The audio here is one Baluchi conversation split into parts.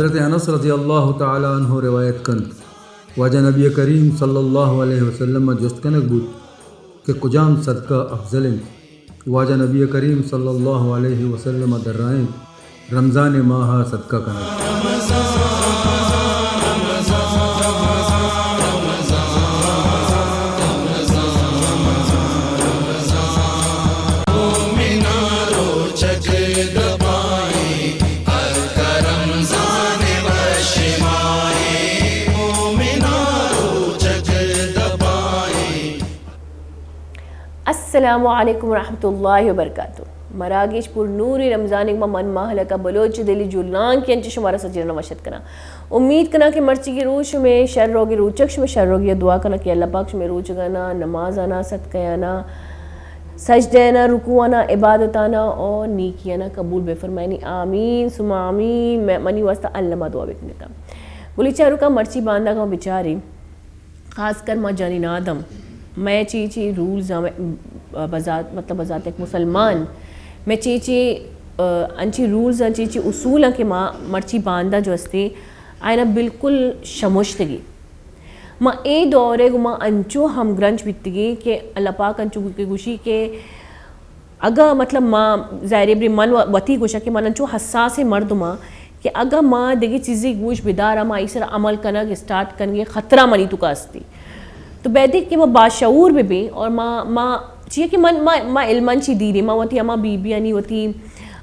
حضرت انس رضی اللہ تعالی عنہ روایت کنت، واجہ نبی کریم صلی اللہ علیہ وسلم ءَ جست کنگ بوت کہ کجام صدقہ افضل انت؟ واجہ نبی کریم صلی اللہ علیہ وسلم ءَ درائینت، رمضان ءِ ماہ ءَ صدقہ کنگ۔ السلام علیکم ورحمۃ اللہ وبرکاتہ۔ مراگش پر نوری رمضانک ما من ماہلکہ بلوچ دلی جولان کہ انچ شمارا سجیرنا وشت کناں۔ امید کناں کہ مرچیگی روچ شمے شر روگی، روچک شمے شر روگی، دعا کناں کہ اللہ پاک شمے روچگانا، نمازانا، صدقیانا، سجدیانا، رکوعانا، عبادتانا اور نیکیانا قبول بفرمائنی۔ آمین ثم آمین۔ میں، منی واسطہ الما دعا بکنتا۔ گلی چاروکا مرچی باندا گوں بچاری۔ خاص کر ما جنین آدم، مئے چی چی رولز آں، بذات، مطلب بذات ایک مسلمان، مئے چی چی، آ، انچی رولز آں، چی چی اصول آں کہ ما مرچی باندا جو استی، آئینا بالکل شموشتگی۔ ما اے دورے گو ما انچو ہم گرنچ بیتگی کہ اللہ پاک انچو کہ گوشی کہ اگاں مطلب ما ظاہر ہے بری من و-، وتی گوشاں کہ من انچو حساس مردماں کہ اگاں ما دگہ چیزے گوش بداراں، ما ایسر عمل کنگ اسٹارٹ کنگے خطرہ منی تو کا استی۔ تو بیدے کہ ما باشعور بہ بیں اور ما، ما چیئے کہ من، ما، ما علمان چی دیریں، ما وتی اما بی بیانی وتی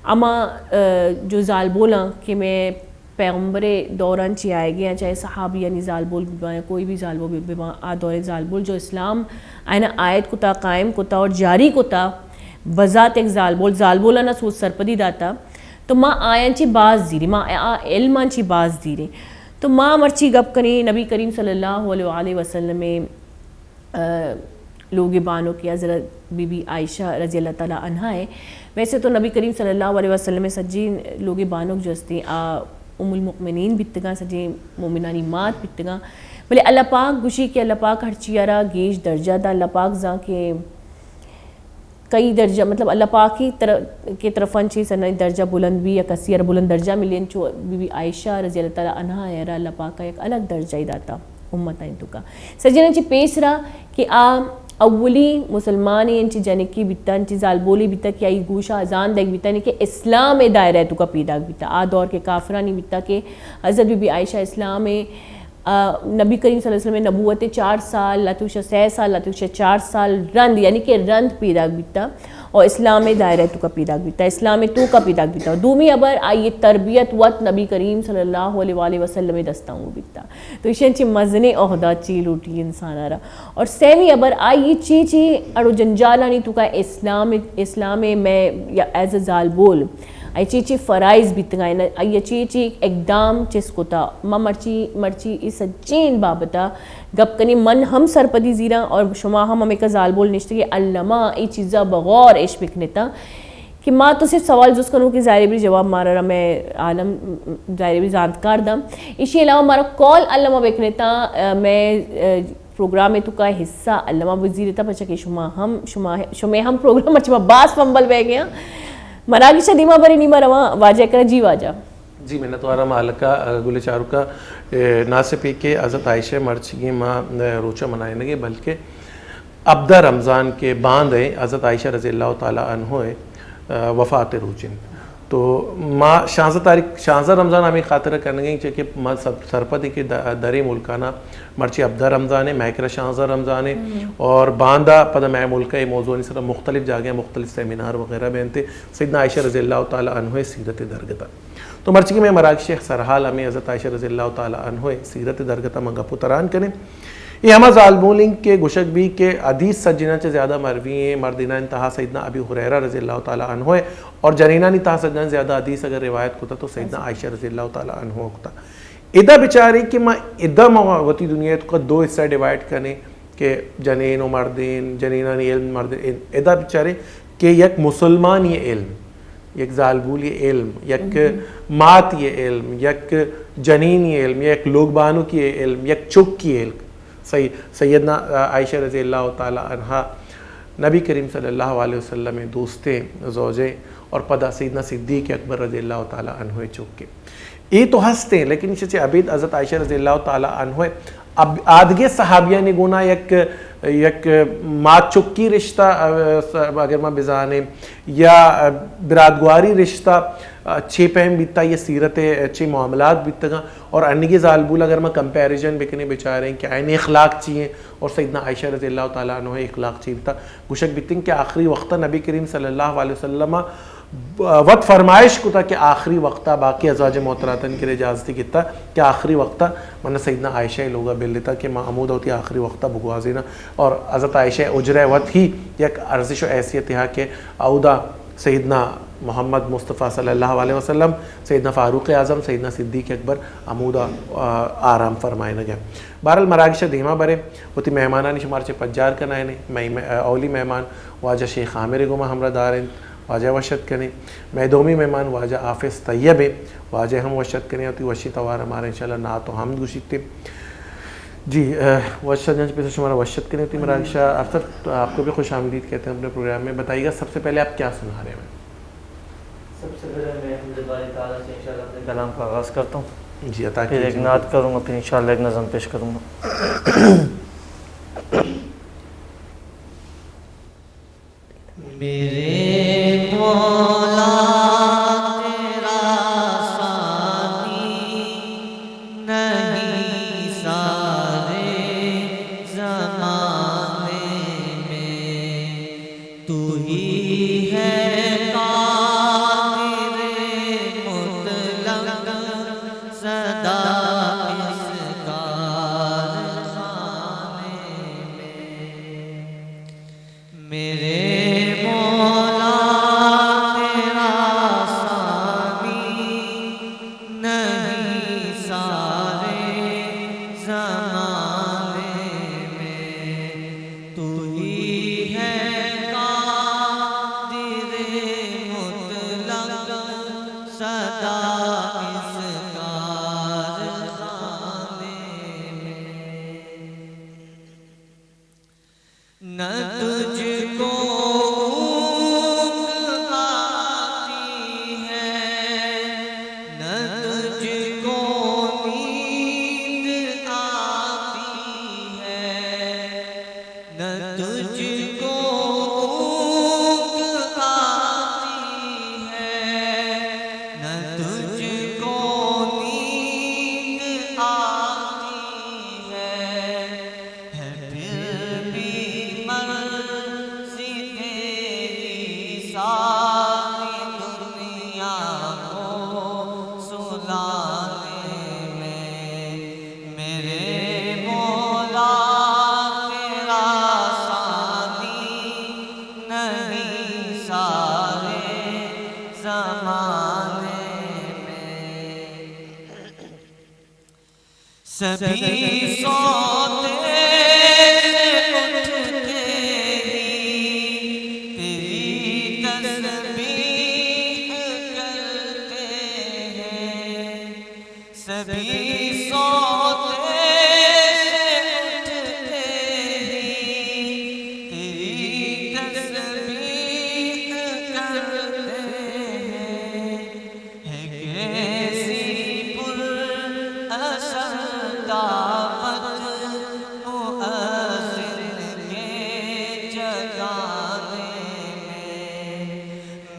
اما، آ، جو زالبولاں کہ میں پیغمبر دوران چی آئے گئے، چاہے صحابیانی زالبول بباں یا کوئی بھی زالبول بباں، آ دور زالبول جو اسلام آئینا آیت کتا، قائم کتا اور جاری کتا، بذات ایک زالبول، زالبولانا سوچ سرپدی داتا، تو ما آیان چی باز زیریں، ما آ علمان چی باز زیریں۔ تو ما مرچی گپ کنیں نبی کریم صلی اللہ علیہ وآلہ وسلم آ، لوگ بانک حضرت بی بی عائشہ رضی اللہ تعالی عنہا ہے۔ ویسے تو نبی کریم صلی اللہ علیہ وسلم سجین لوگ بانک جو استی آ ام المؤمنین بیتگاں، سجین مومنانی مات بیتگاں، بلے اللہ پاک گوشی کہ اللہ پاک ہر چی را گیش درجہ دا۔ اللہ پاک زان کہ کئی درجہ، مطلب اللہ پاک ہی طر-، کے طرفاں چی سنا درجہ بلند بھی یا کسی را بلند درجہ ملین، چو بی بی عائشہ رضی اللہ تعالی عنہا ہے را اللہ پاک کا ایک الگ درجہ ہی داتا۔ امت آئیں تو کا۔ سجناں چی پیسرا کہ آ اولی مسلمان انچی جنکی بیتا، انچی زالبولی بیتا کہ آئی گوشا اذان دیگ بیتا، یعنی کہ اسلام دائرہ تو کا پیداگ بیتا۔ آ دور کے کافرانی بیتا کہ حضرت بی بی عائشہ اسلام، آ، نبی کریم صلی اللہ علیہ وسلم نبوت چار سال، لاتوشا سہ سال، لاتوشا چار سال رند، یعنی کہ رند پیداگ بیتا اور اسلام دائرہ تو کا پیداگ بیتا، اسلام تو کا پیداگ بیتا۔ دومی ابر آئی تربیت وت نبی کریم صلی اللہ علیہ وآلہ وسلم دستاں بیتا۔ تو ایشی انچیں مزنیں عہدہ چی لوٹی انسان ء را۔ اور سیمی ہبر آئی چی چی اڑ و جنجالانی توکا اسلام، اسلام ء مئے یا ایز اے زالبول آئی چی چی فرائض بیتگا، آئی چی چی اقدام چست کتا۔ ما مرچی، مرچی ای سجین بابتا گپ کنی۔ من ہم سرپدی زیراں اور شما ہم ہمیکا زالبول نشتگی الما ای چیزا بغور اش بکنتا۔ کہ ما تو صرف سوال جست کنوں کہ ظاہر بری جواب مارا را میں عالم ظاہر بری زانتکار دم۔ ایشی علاوہ مارا کال علامہ بکنتا، آ، میں، آ، پروگرام تو کا حصہ علامہ وزیر تا، پچا کہ شما ہم، شما، شما ہم پروگرام اچھا باز فمبل بہ گیا۔ مراگش دیما بری نیما رواں واجہ کرا۔ جی واجہ۔ جی، منت وارا مالکا، آ، گل چاروکا، آ، نہ صرف کہ حضرت عائشہ مرچگی ما، آ، روچہ منائنگے، بلکہ ہبدہ رمضان کے باند ء حضرت عائشہ رضی اللہ تعالی عنہ ء، آ، وفات روچ انت۔ تو ما شانزدہ تاریخ، شانزدہ رمضان ہمیں خاطر کنگیں چہ کہ ما سب سرپد کہ د-، درے ملکانا مرچی ہبدہ رمضان ہے، مہکرا شانزدہ رمضان ہے اور باندا پدا مئے ملک ء موضوعانی سر مختلف جاگہ مختلف سیمینار وغیرہ بینتے۔ سیدنا عائشہ رضی اللہ تعالی عنہ ء سیرت درگتا۔ تو مرچی کہ مئے مراگش ء سرحال ہمیں حضرت عائشہ رضی اللہ تعالی عنہ ء سیرت درگتا ما گپ و تران کنیں۔ اے ہما زالبول انت کہ گوشگ بی کہ حدیث سجیناں چہ زیادہ مروی ہیں، مردیناں تہا سیدنا ابی ہریرہ رضی اللہ تعالی عنہ ہے اور جنینانی تہا سجیناں زیادہ حدیث اگر روایت کتا تو سیدنا عائشہ رضی اللہ تعالی عنہ کتا۔ ادا بچاری کہ ما ادا ما وتی دنیا تو دو حصہ ڈیوائیڈ کنیں کہ جنین و مردین، جنینانی علم مردین، ادا بچاری کہ یک مسلمانی علم، یک زالبولی علم، یک ماتی علم، یک جنینی علم، یک لوگبانکی علم، یک چکی علم۔ سی-، سیدنا عائشہ رضی اللہ تعالی عنہا نبی کریم صلی اللہ علیہ وسلم دوستیں زوجیں اور پدا سیدنا صدیق اکبر رضی اللہ تعالی عنہ چکے۔ اے تو ہستیں، لیکن ایشی چہ ابید حضرت عائشہ رضی اللہ تعالی عنہ اب-، آدگہ صحابیانی گونا یک، یک مات چکی رشتہ، آ، س-، اگر ما بزانیں، یا، آ، برادگواری رشتہ، آ، چے پیم بیتا، یہ سیرت چے معاملات بیتگاں، اور انگی زالبول اگر ما کمپیریزن بکنیں، بچاریں کہ آئین اخلاق چی ہیں اور سیدنا عائشہ رضی اللہ تعالی عنہ اخلاق چی بیتا، گوشگ بیتیں کہ آخری وقت نبی کریم صلی اللہ علیہ وسلم وت فرمائش کتا کہ آخری وقتا، باقی ازواج محتراتن کرے اجازتی گتا کہ آخری وقتا من سیدنا عائشہ لوگا بل دیتا کہ ما ہمودا وتی آخری وقتا بگوازینا۔ اور حضرت عائشہ حجرہ وت ہی یک ارزش و حیثیت ہا کہ اودا سیدنا محمد مصطفی صلی اللہ علیہ وسلم، سیدنا فاروق اعظم، سیدنا صدیق اکبر ہمودا، آ، آرام فرمائنگ ء۔ بہرحال مراگش ء دیما بریں، وتی مہمانانی شمار چہ پجار کنائینے۔ مئے م-، اولی مہمان واجہ شیخ عامر ء گوما ہمراہ دار انت۔ واجہ وشت کنیں۔ مئے دومی مہمان واجہ حافظ طیب انت۔ واجہ ہم وشت کنیں، وتی وشی توار ہمارا انشاءاللہ نعت و حمد گوشیت۔ جی، آ، واجہ شاہ جان، پیسر شمارا وشت کنیں، وتی مراگش ء۔ افسر، آپ کو بھی خوش آمدید کہتے ہیں اپنے پروگرام میں۔ بتائیے گا، سب سے پہلے آپ کیا سنا رہے ہیں ہمیں؟ سب سے پہلے میں حمد باری تعالیٰ سے انشاءاللہ اپنے کلام کا آغاز کرتا ہوں۔ جی، عطا پھر ایک کیجیے۔ نعت کروں گا، پھر انشاءاللہ ایک نظم پیش کروں گا۔ میرے مولا، تیرا ثانی نہیں سارے زمانے میں، تو ہی ہے قادر مطلق سدا اس کارخانے میں۔ میرے مولا، تیرا ثانی نہیں سارے زمانے میں، تو ہی ہے قادر مطلق سدا اس کارخانے میں۔ نہ تجھ کو اونگ آتی ہے، نہ تجھ کو نیند آتی ہے، نہ تجھ کو اونگ آتی ہے، نہ تجھ کو نیند آتی ہے۔ ہے پھر بھی مرضی تیری ساری دنیا کو سلانے میں۔ میرے مولا، تیرا ثانی نہیں سارے زمانے میں۔ سبھی سوتے سے اٹھتے ہی تیری تسبیح کرتے ہیں۔ سبھی سوتے سے اٹھتے ہی تیری تسبیح کرتے ہیں۔ ہے کیسی پر اثر دعوت مؤذن کے جگانے میں۔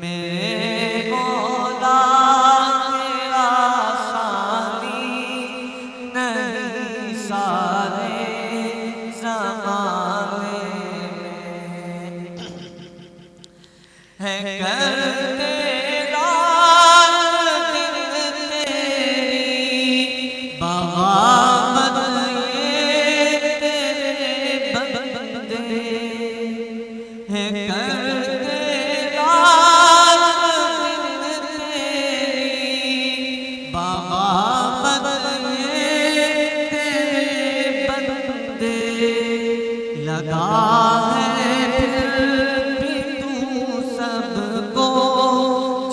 میرے مولا، تیرا ثانی نہیں سارے زمانے میں۔ ہے کرتے رات دن تیری بغاوت یہ تیرے بندے۔ ہے کرتے رات دن تیری بغاوت یہ تیرے بندے۔ لگا ہے پھر بھی تو سب کو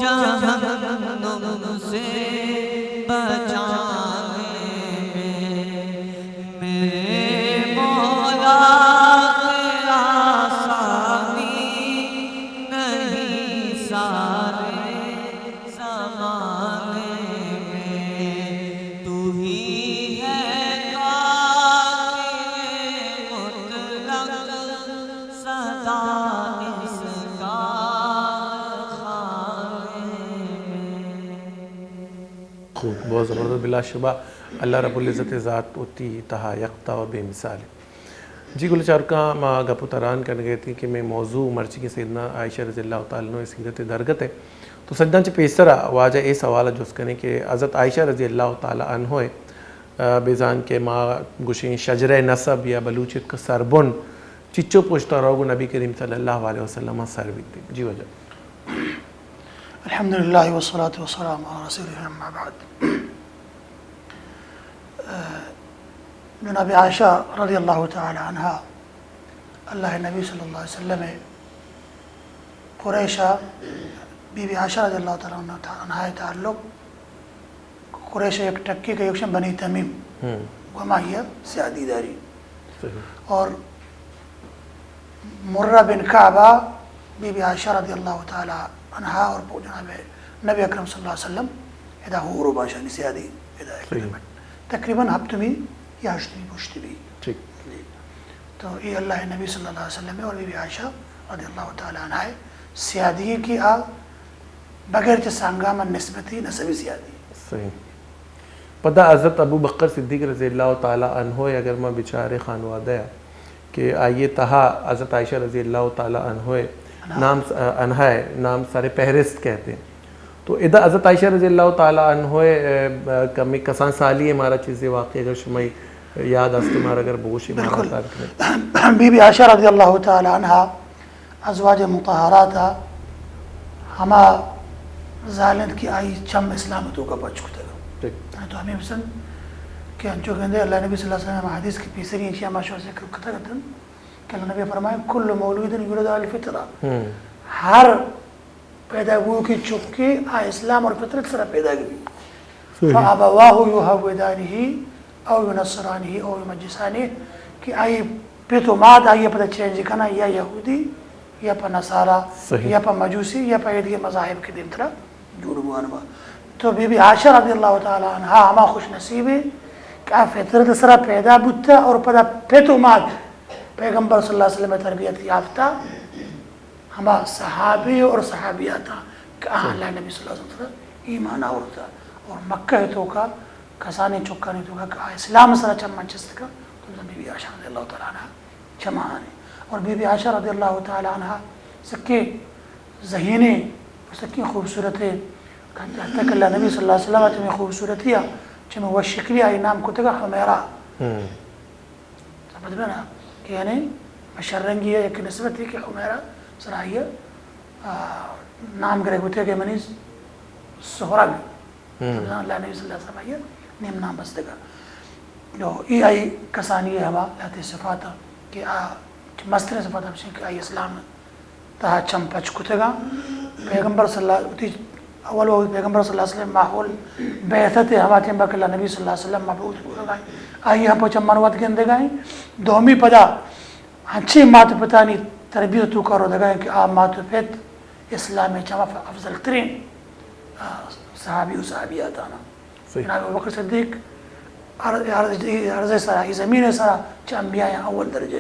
جہنم سے بچانے میں۔ میرے مولا، تیرا ثانی نہیں سارے خوب، بہت زبردست، بلا شبہ اللہ رب العزت ءِ ذات وتی تہا یکتا و بے مثال اِنت۔ جی گل چاروکاں، ما گپ و تران کنگ ءَ اتیں کہ مئے موضوع مرچی کہ سیدنا عائشہ رضی اللہ تعالی عنہ ءِ سیرت ءِ درگت ءَ، تو سجداں چہ پیسر ءَ واجہ اے سوال ءَ جست کنیں کہ حضرت عائشہ رضی اللہ تعالی عنہ ءِ، آ، بزاں کہ ما گوشیں شجرہ نسب یا بلوچ ءِ سربن چچو پشت ءَ روگ ءَ نبی کریم صلی اللہ علیہ وسلم ءَ سر بیت۔ جی واجہ۔ الحمدللہ والصلاة والسلام علی رسول اللہ، اما بعد۔ جناب عائشہ رضی اللہ تعالی عنہا، اللہ ءِ نبی صلی اللہ علیہ وسلم ءِ قریش ءَ، بی بی عائشہ رضی اللہ تعالی عنہا ءِ تعلق قریش ءِ یک ٹکے کہ ایشاں بنی تمیم، ہم۔ گوما آئی ءَ سیادی داری۔ صحیح۔ اور مرہ بن کعب ءَ بی بی عائشہ رضی اللہ تعالی عنہا اور پو-، جناب نبی اکرم صلی اللہ علیہ وسلم ادا ہور و باشانی سیادی ادا صحیح۔ تقریباً ہپتمی یا ہشتمی پشت بی۔ ٹھیک۔ جی۔ تو اے اللہ ءِ نبی صلی اللہ علیہ وسلم اور بی بی عائشہ رضی اللہ تعالی عنہا ءِ سیادی کہ آ بغیر چہ سنگا من نسبتی نسبی سیادی۔ صحیح۔ پدا حضرت ابو بکر صدیق رضی اللہ تعالی عنہ ءِ اگر ما بچاریں خانوادہ ءَ کہ آئی ءِ تہا حضرت عائشہ رضی اللہ تعالی عنہ ءِ نام، عنہا ءِ نام سر فہرست کئیت۔ تو ادا حضرت عائشہ رضی اللہ تعالی عنہ ءِ، اے، کمی کسان سالی ءَ مارا چیزے واقعہ اگر شمئی یاد است مارا اگر بگوشی مارا بالکل۔ تعریف کریں۔ بی بی عائشہ رضی اللہ تعالی عنہا ازواج مطہرات ءَ ہما زال اِنت کہ آئی چم اسلام ءِ توکا پچ کتگ۔ ٹھیک۔ تو ہمے بسن کہ انچو گندے اللہ نبی صلی اللہ علیہ وسلم ءِ حدیث کہ پیسری انچی ہما شو ذکر کتگ اتن کہ اللہ نبی فرمائے، کل مولود یولد علی الفطرہ۔ ہم۔ ہر پیدا بوکی چکے آ اسلام اور فطرت سرا پیدا گی۔ صحیح۔ فابواہ یحودانہ او ینصرانہ او یمجسانہ، کہ آئی پت و مات آئی پدا چینج کنا یا یہودی یا پہ نصارا، صحیح۔ یا پہ مجوسی یا پہ ایدگہ مذاہب کہ دیمترا جوڑ بوان با۔ تو بی بی عائشہ رضی اللہ تعالی عنہا ہما خوش نصیب اِنت کہ آ فطرت سرا پیدا بوتا اور پدا پت و مات پیغمبر صلی اللہ علیہ وسلم ءِ تربیت یافتہ۔ ہما صحابی اور صحابیاتاں کہ آہاں اللہ نبی صلی اللہ علیہ وسلم سرا ایمان آورتا اور مکہ ءِ توکا کسانیں چکانی توکا کہ آ اسلام سرا چمن چست کا، تو بی بی عائشہ رضی اللہ تعالی عنہا چمہانی۔ اور بی بی عائشہ رضی اللہ تعالی عنہا سکیں ذہینیں، سکیں خوبصورتیں، حتی کہ اللہ نبی صلی اللہ علیہ وسلم چمی خوبصورتی ءَ، چمی وش شکلی ءَ آئی نام کتگا حمیرا۔ ہم۔ سمجھ میں نا کہ یعنی شررنگی ءِ یک نسبتے کہ حمیرا سرا آئی ءَ، آ، نام گرگ بوتگ کہ منی سہرگ۔ ہم۔ اللہ نبی صلی اللہ علیہ وسلم آئی ءَ نیم نام بستگا۔ جو ای آئی کسانی ہما لہتے صفات کہ آ مستریں صفات ہمشی کہ آئی اسلام تہا چم پچ کتگاں۔ پیغمبر صلی اللہ، وتی اول وقت پیغمبر صلی اللہ علیہ وسلم ماحول بعثت ءِ ہما ٹیم با کہ اللہ نبی صلی اللہ علیہ وسلم مبعوث بوتگا، آئی ہم پہ چمن وت گندگا۔ دومی پدا ہنچیں مات و پتانی تربیت توکا رودگا کہ آ مات و پت اسلام ءِ چما افضل ترین، آ، صحابی و صحابیاتانا۔ صحیح۔ جناب ابوبکر صدیق عرض، عرض، عرض سرا، ای زمین سرا چہ انبیاء اول درجہ۔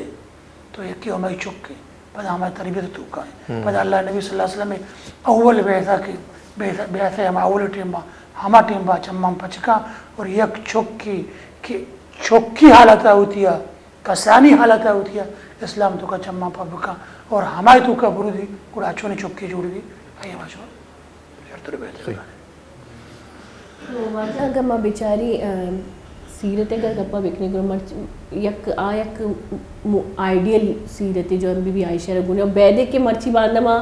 تو یکی ہمائی چک اِنت، پدا ہمائی تربیت توکا اِنت۔ ہم۔ پدا اللہ نبی صلی اللہ علیہ وسلم اول بعثہ کہ، بعثہ، بعثہ ہما اول ٹیم با، ہما ٹیم با چمن پچ کا اور یک چکی کہ چکی حالت ہوتی ہے، کسانی حالت ہوتی ہے، اسلام توکا چمن پچ بکا اور ہمائی توکا برودی، گڑا چونی چکی جوڑ بی، آئی ہما شو شرتر بہتر۔ صحیح۔ تو واجہ اگاں ما بچاری، آ، سیرت ءِ اگر گپا بکنیں، گڑا مرچ-، یک، آ یک م-، آئیڈیل سیرت جو بی بی عائشہ ءَ گونے۔ بیدے کہ مرچی باندا ما،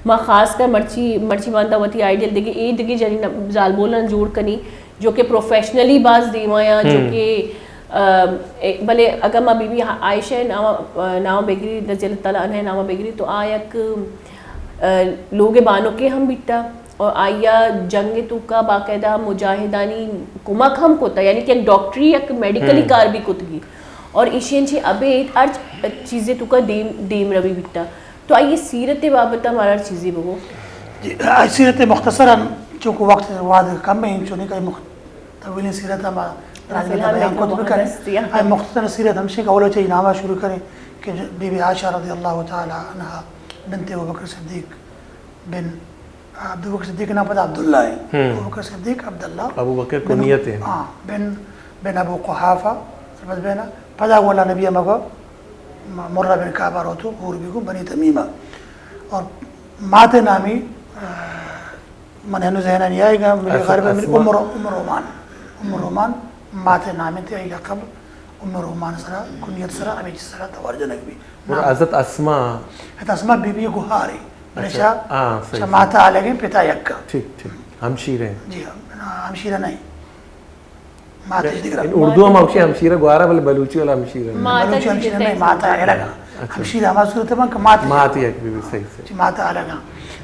ما خاص کر مرچی، مرچی باندا وتی آئیڈیل دگہ، اے دگہ جنین زالبولاں جوڑ کنی، جو کہ پروفیشنلی باز دیما یا، جو ہم۔ کہ، آ، اے، بلے اگاں ما بی بی عائشہ ءِ نام، آ، نام بگری، رضی اللہ تعالی عنہا ءِ نام بگری، تو آ یک، آ، لوگ بانکے ہم بیتا۔ اور آئی ءَ جنگ ءِ توکا باقاعدہ مجاہدانی کمک ہم کتا، یعنی کہ یک ڈاکٹری، یک میڈیکلی ہم۔ کار بھی کتگی۔ اور ایشی ءَ چہ ابید ہر چیزے توکا دیم، دیم روی بیتا۔ تو آئی ءِ سیرت ءِ بابت ءَ مارا چیزے بگو۔ جی، آئی سیرت مختصراً، چونکہ وقت واد کم ہے، چونکہ آئی مخ-، طویلیں سیرت ہم راج میں بیان کت بکنے۔ آئی مختصر سیرت ہمشی کہ اولا چہ نامہ شروع کریں کہ بی بی عائشہ رضی اللہ تعالی عنہا بنت ابوبکر صدیق بن ابوبکر صدیق نام پدا عبداللہ ہے۔ ہم۔ ابوبکر صدیق عبداللہ۔ ابوبکر بن، کنیت ہے۔ ہاں، بن، بن ابو قحافہ، سرپد بینا۔ پدا گوں اللہ نبی ہمگا م-، مرہ بن کعبہ روتو، ہور بی گوں بنی تمیمہ۔ اور مات نامی، آ، من ہنو ذہن نہیں آئے گا، مجھے اسما، غالباً من اسما۔ ام رو-، ام رومان۔ ام رومان مات نامی تے، آئی لقب ام رومان سرا، کنیت سرا، ہمیں چیز سرا توار جنگ بی۔ اور نام۔ حضرت اسما؟ حضرت اسما بی بی گوہاری۔ اچھا، بلے چا، ہاں، صحیح، چا صحیح۔ ماتا الگ ہیں، پتا یکا۔ ٹھیک، ٹھیک۔ ہمشیرہ ہیں۔ جی ہاں، ہمشیرہ نہیں۔ ماتش دگرا۔ ان اردو ہم ہمشی-، ہمشیرہ گوارا، بلے بلوچی والا ہمشیرہ نہیں۔ ماتا بلوچی ہمشیرہ نہیں، ماتا الگ ہیں۔ اچھا۔ ہمشیرہ ہما صورت میں کہ مات مات یک بی بی، صحیح، صحیح۔ جی، ماتا الگ ہیں۔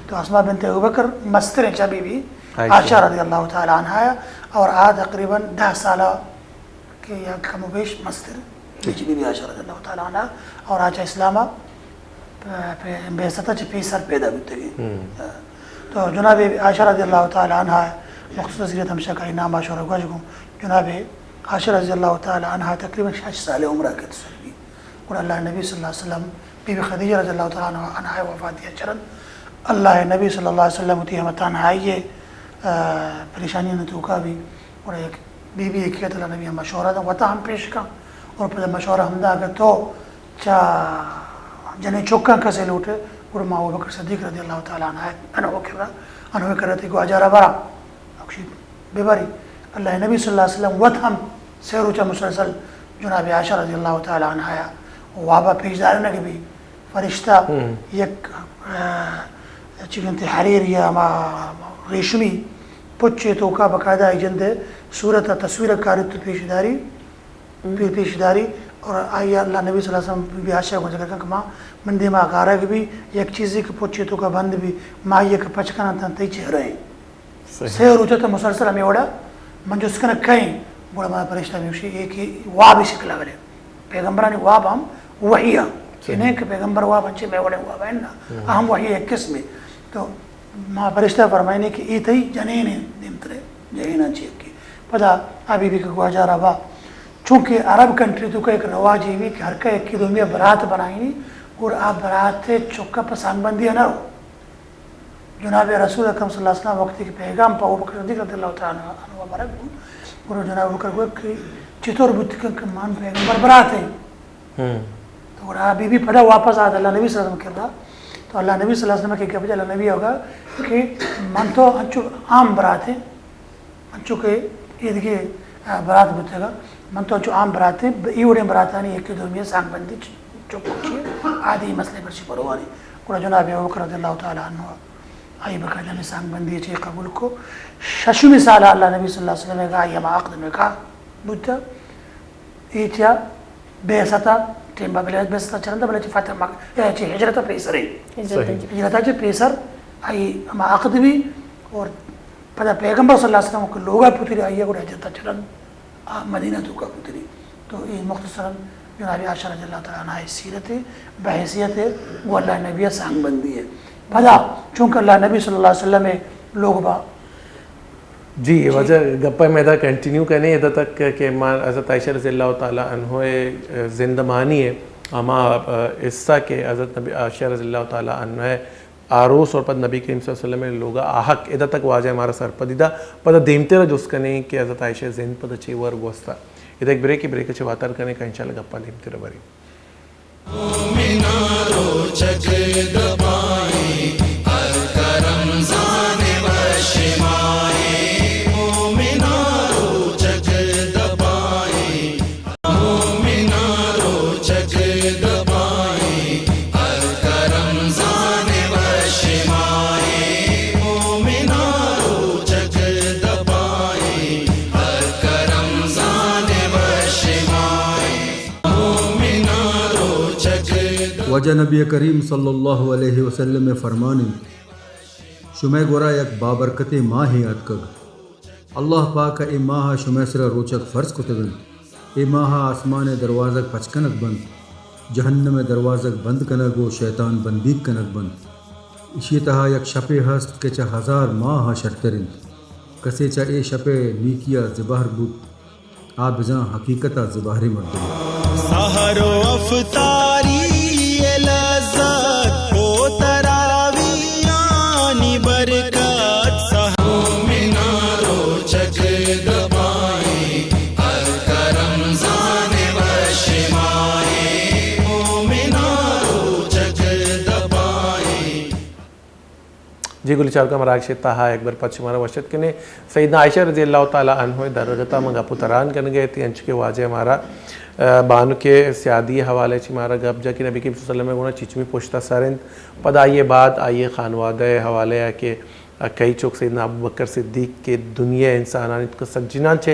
تو اسما بنت ابوبکر مستر ہیں چا بی بی عائشہ۔ عائشہ رضی اللہ تعالی عنہا ہے، اور آ تقریباً دہ سالہ کہ یا کم و بیش مستر، جی۔ بی بی عائشہ رضی اللہ تعالی عنہا، اور آ چہ اسلام ءَ پ-، پ-، بعثت ءَ چہ پیسر پیدا بوتگی۔ ہم۔ تو جناب عائشہ رضی اللہ تعالی عنہا، مختصر سیرت ہمشہ کا نام آ شورا گوش گوں، جناب عائشہ رضی اللہ تعالی عنہا تقریباً شش سال عمر ءَ کت سر بی۔ گڑا اللہ نبی صلی اللہ علیہ وسلم، بی بی خدیجہ رضی اللہ تعالی عنہا، عنہا وفات یا چرن، اللہ نبی صلی اللہ علیہ وسلم وتی ہمتان آئیے، آ، پریشانی نے توکا بی، گڑا یک بی بی یکے ات، اللہ نبی ءَ مشورہ دا، وتا ہم پیش کن، اور پدا مشورہ ہم دا کہ تو چا جنیں چکاں کسے لوٹے، گڑا ما ابوبکر صدیق رضی اللہ تعالی عنہ، عنہ کرا، عنہ کرا تی گواجارا برا، اکشی ببری۔ اللہ نبی صلی اللہ علیہ وسلم وت ہم سے روچا مسلسل جناب عائشہ رضی اللہ تعالی عنہا وابا پیش دارنگ بی۔ فرشتہ ہم۔ یک، آ، چی گنتے حریر یا ہما ریشمی پچے توکا باقاعدہ ای جندے صورت ءَ تصویر کاری تو پیش داری، ہم۔ پی-، پیش داری، اور آئی اللہ نبی صلی اللہ علیہ وسلم بی بی عائشہ کو ذکر کن کہ ما من دیما گارگ بی، یک چیزی کہ پچے توکا بند بی، ما یک پچ کنن تن تئی چہرہ ہیں۔ صحیح۔ سے روچ ءَ تو مسلسل ہمے وڑا من جست کنگ کئیں، گڑا ما پرشتہ بگوشی، اے کہ واب شکل ءَ بلے۔ پیغمبرانی واب ہم وحی ءَ۔ صحیح۔ اے نہ کہ پیغمبر واب انچے مئے وڑیں واب ہیں نا۔ ہم۔ اہم وحی ایک قسمے۔ تو ما پرشتہ فرمائنے کہ اے تئی جنین ہیں، دیمترے جنین انچے کہ۔ پدا آ بی بی کہ گواجارا با۔ چونکہ عرب کنٹری توکا ایک رواج ایوی کہ ہر کا یکی دومی برات بنائینی اور آ برات چکا پہ سانگ بندی نہ رو۔ جناب رسول اکرم صلی اللہ علیہ وسلم وقتی کہ پیغام پہ ابوبکر صدیق رضی اللہ تعالی عنہ برگ بوت، گڑا جناب ابوبکر گوشت کہ چطور بوت کہ من پیغمبر برات ہیں؟ ہم۔ تو گڑا بی بی پدا واپس آت اللہ نبی صلی اللہ علیہ وسلم کرا۔ تو اللہ نبی صلی اللہ علیہ وسلم کہ گپ اللہ نبی ہوگا کہ من تو انچو عام برات ہیں، انچو کہ ایدگہ، آ، برات بوتگا، من تو انچو عام برات ہیں، ای وڑیں براتانی یکی دومی سانگ بندی چ-، چک چی عادی مسئلے برشی پروانی۔ گڑا جناب ابوبکر رضی اللہ تعالی عنہ آئی باقاعدہ ہمے سانگ بندی چی قبول کو۔ ششمی سال اللہ نبی صلی اللہ علیہ وسلم گا آئی ہما عقد نکاح بوتا۔ اے چیا بعثت ءَ ٹیم با بلے بعثت ءَ چرند بلے چی فتح مکہ، اے چی ہجرت ءَ پیسر ہے۔ ہجرت ءَ صحیح۔ ہجرت ءَ چی پیسر آئی ہما عقد بی اور پدا پیغمبر صلی اللہ علیہ وسلم کہ لوگا پتری آئی گڑا ہجرت ءَ چرند آ مدینہ توکا پتری۔ تو اے مختصراً جناب عائشہ رضی اللہ تعالی عنہا سیرت بحیثیت گو اللہ نبی سانگ بندی ہے۔ پدا چونکہ اللہ نبی صلی اللہ علیہ وسلم لوگ با جی، اے جی۔ واجہ گپ ءَ ما ادا کنٹینیو کنیں، ادا تک کہ ما حضرت عائشہ رضی اللہ تعالی عنہ ءِ زندمانی ءِ ہما، آ، حصہ کہ حضرت نبی عائشہ رضی اللہ تعالی عنہ ءِ آروس اور پد نبی کریم صلی اللہ علیہ وسلم ءِ لوگ ءَ آہگ، ادا تک واجہ ءَ مارا سرپدی دا۔ پدا دیمتر ءَ جست کنیں کہ حضرت عائشہ ءِ زند پدا چے وڑ گوستا۔ ادا یک بریکے، بریک ءَ چہ واتر کنیں کہ انشاءاللہ گپاں دیمتر ءَ بریں۔ مومناں روچگ دپائیں، ہلک رمضان وش ماہیں۔ مومناں روچگ دپائیں، مومناں روچگ دپائیں، ہلک رمضان وش ماہیں۔ مومناں روچگ دپائیں، ہلک رمضان وش ماہیں۔ واجہ نبی کریم صلی اللہ علیہ وسلم ءِ فرمان انت، شمئے گورا یک بابرکتیں ماہے آتکگ۔ اللہ پاک ءَ اے ماہ ءَ شمئے سرا روچگ فرض کتگ انت۔ اے ماہ ءَ آسمان ءِ دروازگ پچ کنگ بنت، جہنم ءِ دروازگ بند کنگ ءُ شیطان بندیگ کنگ بنت۔ ایشی ءِ تہا یک شپے ہست کہ چہ ہزار ماہ ءَ شرتر انت۔ کسے چہ اے شپ ءِ نیکی ءَ زبہر بوت، آ بزاں حقیقت ءَ زبہریں مردمے۔ سحر و افطاری لذت و تراویحانی برکت۔ جی گلی چارکاں، مراگش ءِ تہا یک بر پد شمارا وش اتک کنیں۔ سیدنا عائشہ رضی اللہ تعالی عنہ ءِ درگت ءَ ما گپ ءُ تران کنگ ءَ اتیں، انچو کہ واجہ مارا، ءَ، بانک ءِ سیادی ءِ حوالہ ءَ چہ مارا گپ جت کہ نبی کریم صلی اللہ علیہ وسلم ءِ گونا چچمی پشت ءَ سر انت۔ پدا آئی ءَ بعد آئی ءِ خانوادہ ءِ حوالہ ءَ کہ کئی چک سیدنا ابوبکر صدیق کہ دنیا ءِ انسانانی توکا سجیناں چہ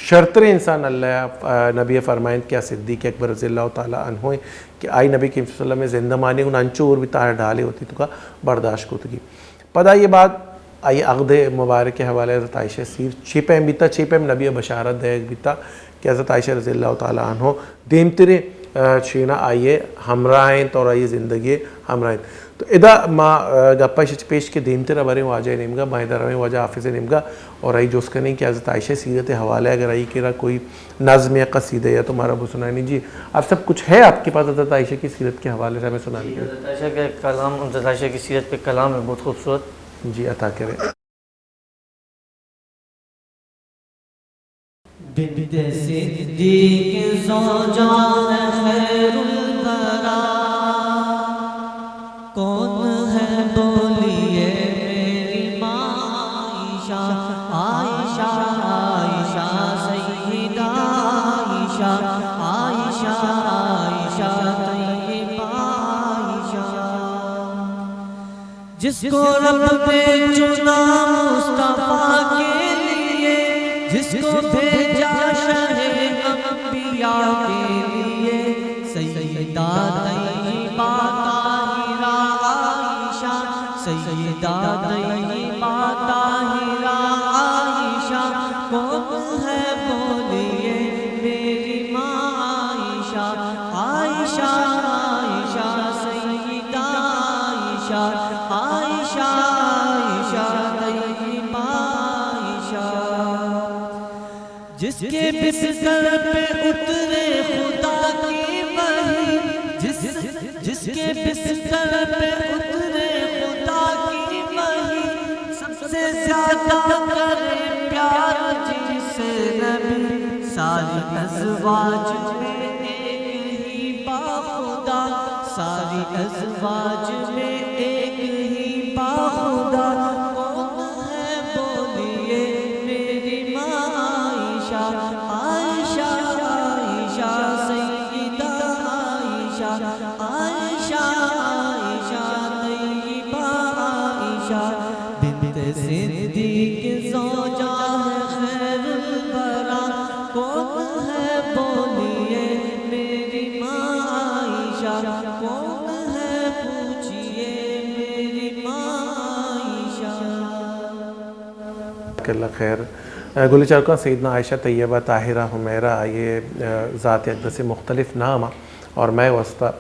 شرتریں انسان اللہ ءَ، آ، نبی ءَ فرمائینت کہ آ صدیق اکبر رضی اللہ تعالی عنہ انت کہ آئی نبی کریم صلی اللہ علیہ وسلم ءِ زندمانی گون انچو ہور بیتا، ہر ڈالے وتی توکا برداشت کتگی۔ پدا آئی ءَ بعد آئی ءِ عقد مبارک ءِ حوالہ ءَ حضرت عائشہ ءِ سیرت چے پیم بیتا، چے پیم نبی ءَ بشارت دئیگ بیتا کہ حضرت عائشہ رضی اللہ تعالی عنہ دیمتریں، آ، شینا آئی ءِ ہمراہ انت اور آئی ءِ زندگی ءِ ہمراہ انت۔ تو ادا ما، آ، گپ ءَ اش چہ پیش کہ دیمتر ءَ بریں واجہ ءِ نیمگا، ما ادا رویں واجہ حافظ ءِ نیمگا اور آئی جست کنیں کہ حضرت عائشہ ءِ سیرت ءِ حوالہ ءَ اگر آئی کرا کوئی نظم یا قصیدہ یا تو مارا بسنائینی۔ جی، اب سب کچھ ہے آپ کے پاس حضرت عائشہ کی سیرت کے حوالے سے ہمیں سنانے کے لیے؟ حضرت عائشہ کا کلام، حضرت عائشہ کی سیرت پہ کلام ہے، بہت خوبصورت۔ جی، عطا کریں۔ بنت صدیق زوجہ خیر الورا، کون ہے بولیے میری ماں عائشہ، عائشہ، عائشہ، سیدہ عائشہ، عائشہ، عائشہ، طیبہ عائشہ۔ جس کو رب نے چنا مصطفیٰ کے لیے، جس کو بھیجا شہ انبیاء کے لیے، سیدہ طیبہ طاہرہ عائشہ، سیدہ طیبہ طاہرہ عائشہ، کون ہے بولیے میری ماں عائشہ، عائشہ، عائشہ، سیدہ عائشہ، عائشہ، عائشہ، طیبہ عائشہ۔ جس کے بستر پہ اترے خدا کی وحی، جس، جس کے بستر پہ اترے خدا کی وحی، سب سے زیادہ کرے پیار جس نبی۔ ساری ازواج میں ایک ہی با خدا، ساری ازواج میں ایک ہی با خدا، کون ہے بولیے میری ماں عائشہ، عائشہ، عائشہ، سیدہ عائشہ، عائشہ، عائشہ، طیبہ عائشہ، بنت صدیق زوجہ ہے خیر الورا، کون ہے بولیے میری ماں عائشہ، کون ہے پوچھیے میری ماں عائشہ۔ جزاک اللہ خیر۔ گلی چارکاں، سیدنا عائشہ طیبہ طاہرہ حمیرہ، آئی ءِ ذات یک دسے مختلف نام ءَ اور مئے واسطہ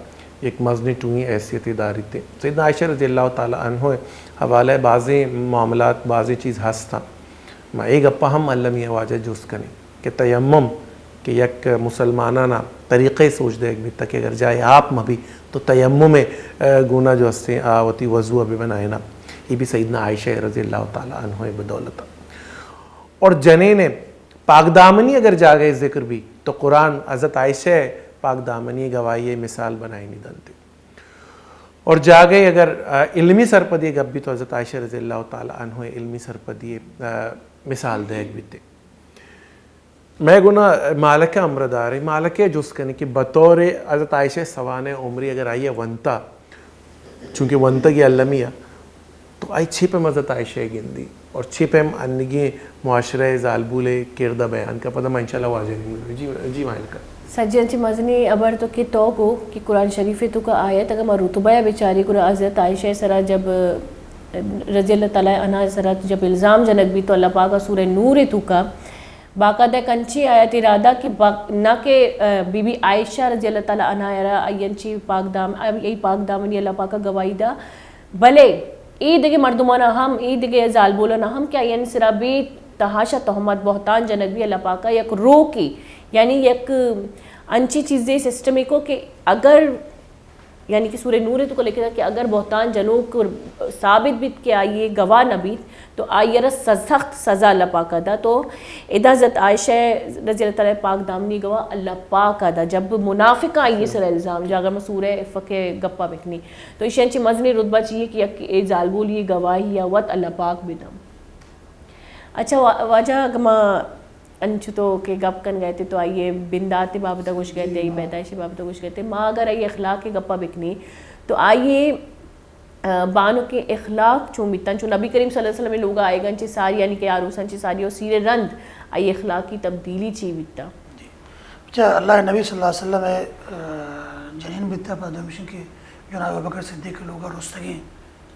یک مزنیں ٹوہیں حیثیتے داریت۔ سیدنا عائشہ رضی اللہ تعالی عنہ ءِ حوالہ ءَ بازیں معاملات، بازیں چیز ہست انت۔ ما اے گپ ءَ ہم المی ءَ واجہ جست کنیں کہ تیمم کہ یک مسلمانانا طریقہ سوج دئیگ بیتگ کہ اگر جاہے آپ مہ بیت تو تیمم ءِ، آ، گونا جو ہستیں آ وتی وضو ءَ بہ بنائیناں۔ اے بھی سیدنا عائشہ رضی اللہ تعالی عنہ ءِ بدولت ءَ۔ اور جنین ءِ پاکدامنی اگر جاگہے ذکر بیت تو قرآن حضرت عائشہ ءِ پاکدامنی ءِ گواہی ءِ مثال بنائینی دنت۔ اور جاگہے اگر، آ، علمی سرپدی ءِ گپ بیت تو حضرت عائشہ رضی اللہ تعالی عنہ ءِ علمی سرپدی ءِ، آ، مثال دئیگ بیت۔ مئے گونا مالک ءَ امر داریں، مالک ءَ جست کنیں کہ بطور حضرت عائشہ سوانح عمری اگر آئی ءَ ونتا، چونکہ ونتگی المی ءَ، تو آئی چے پیم حضرت عائشہ ءَ گندی اور چے پیم انگیں معاشرہ ءِ زالبول ءِ کرد ءَ بیان کا، پدا ما انشاءاللہ واجہ ءَ گندیں۔ جی، جی مالک ءَ۔ سجی انچی مزنی ابر تو کہ تو گو کہ قرآن شریف ءِ توکا آیت، اگر ما رتبہ ءَ بچاری گڑا حضرت عائشہ ءِ سرا جب، رضی اللہ تعالی عنہا ءِ سرا جب الزام جنگ بیت تو اللہ پاک ءَ سورہ نور ءِ توکا باقاعدہ یک انچیں آیتے را دا کہ با-، نہ کہ، آ، بی بی عائشہ رضی اللہ تعالی عنہا ءَ را آئی انچیں پاک دام-، آئی پاک دامنی اللہ پاک ءَ گواہی دا، بلے اے دگہ مردمانا ہم، اے دگہ زالبولانا ہم کہ آئی سرا بے تحاشا تہمت بہتان جنگ بی، اللہ پاک ءَ یک روکے، یعنی یک انچیں چیزے سسٹمے کو کہ اگر یعنی کہ سورہ نور ءِ توکا لکھتا کہ اگر بہتان جنوک ثابت بیت کہ آئی گواہ نہ بیت، تو آئی ءَ را س-، سخت سزا اللہ پاک ءَ دا۔ تو ادا حضرت عائشہ رضی اللہ تعالیٰ پاک دامنی گواہ اللہ پاک ءَ دا، جب منافق آئی ءِ سر ءَ الزام جا، اگر ما سورہ عفق ءِ گپ ءَ بکنی تو ایشی انچیں مزنیں رتبہ چی اے کہ یک اے زالبولی گواہی ءَ وت اللہ پاک بہ دم۔ اچھا وا-، واجہ، اگہ ما انچو تو کہ گپ کنگ ءَ ات تو آئی ءِ بندات ءِ بابت ءَ گوشگ ءَ ات، آئی ءِ پیدائش ءِ بابت ءَ گوشگ ءَ ات، ما اگر آئی ءِ اخلاق ءِ گپ ءَ بکنی تو آئی ءِ، آ، بانک ءِ اخلاق چون بیتاں، چون نبی کریم صلی اللہ علیہ وسلم ءِ لوگ ءَ آئیگاں چہ ساری، یعنی کہ آروساں چہ ساری ءَ سیر رند آئی ءِ اخلاقی تبدیلی چی بیتاں؟ جی۔ اچھا، اللہ ءِ نبی صلی اللہ علیہ وسلم ءِ، آ، جنین بیتہ پہ دومیشن کہ جناب ابوبکر صدیق ءِ لوگ ءَ رستگیں،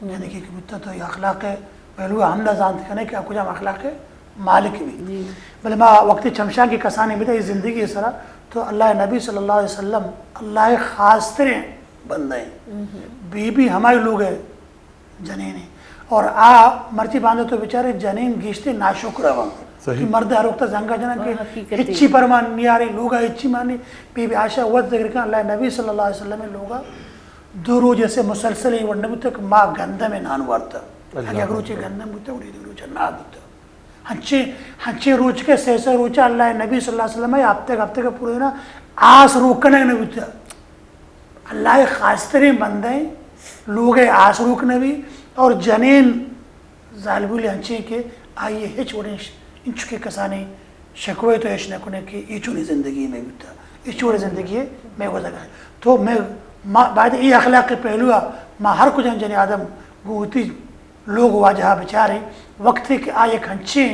یعنی کہ بوتہ تو اے اخلاق ءِ پہلو ءَ ہم نہ زانت کنے کہ آ کجام اخلاق ءِ مالک بی۔ جی۔ بلے ما وقتی چمشانکے کسانی بدہ اے زندگی ءِ سرا تو اللہ ءِ نبی صلی اللہ علیہ وسلم اللہ ءِ خاصتریں بندہ ایں۔ بی بی ہمائی لوگ ءِ جنین ایں۔ اور آ مرچی باندا تو بچارے جنین گیشتر ناشکر اوں۔ صحیح۔ کہ مرد ہر وقت زنگا جنن کہ ہاں، حقیقت اے۔ ہچی پرمان نیارے، لوگا ہچی مانی۔ بی بی عائشہ وت ذکر کن، اللہ ءِ نبی صلی اللہ علیہ وسلم ءِ لوگا دو روچ ایسے مسلسل اے وڑ نہ بوتہ کہ ما گندم ءِ نان وارتہ۔ اللہ اگہ یک روچے اکبر۔ گندم بوتہ، گڑا دو روچ نان بوتہ۔ ہنچیں، ہنچیں روچ کہ سہ سہ روچ اللہ ءِ نبی صلی اللہ علیہ وسلم ءَ ہفتگ ہفتگ ءَ پورا دینا آس روک کنگ نہ بوتہ۔ اللہ ءِ خاصتریں بندہ ایں، لوگ ءِ آس روک نہ بی۔ اور جنین زالبولے ہنچیں کہ آئی ءِ ہچ وڑیں ش-، انچکیں کسانیں شکوہ تو اش نہ کنے کہ اے چونیں زندگی مئے بوتہ، اے چونیں زندگی مئے گوزگا۔ تو مئے، ما، باید اے اخلاق ءِ پہلو ءَ ما ہر کجام جنی آدم گوں وتی لوگ واجہ ءَ بچاریں، وقتے کہ آ یک ہنچیں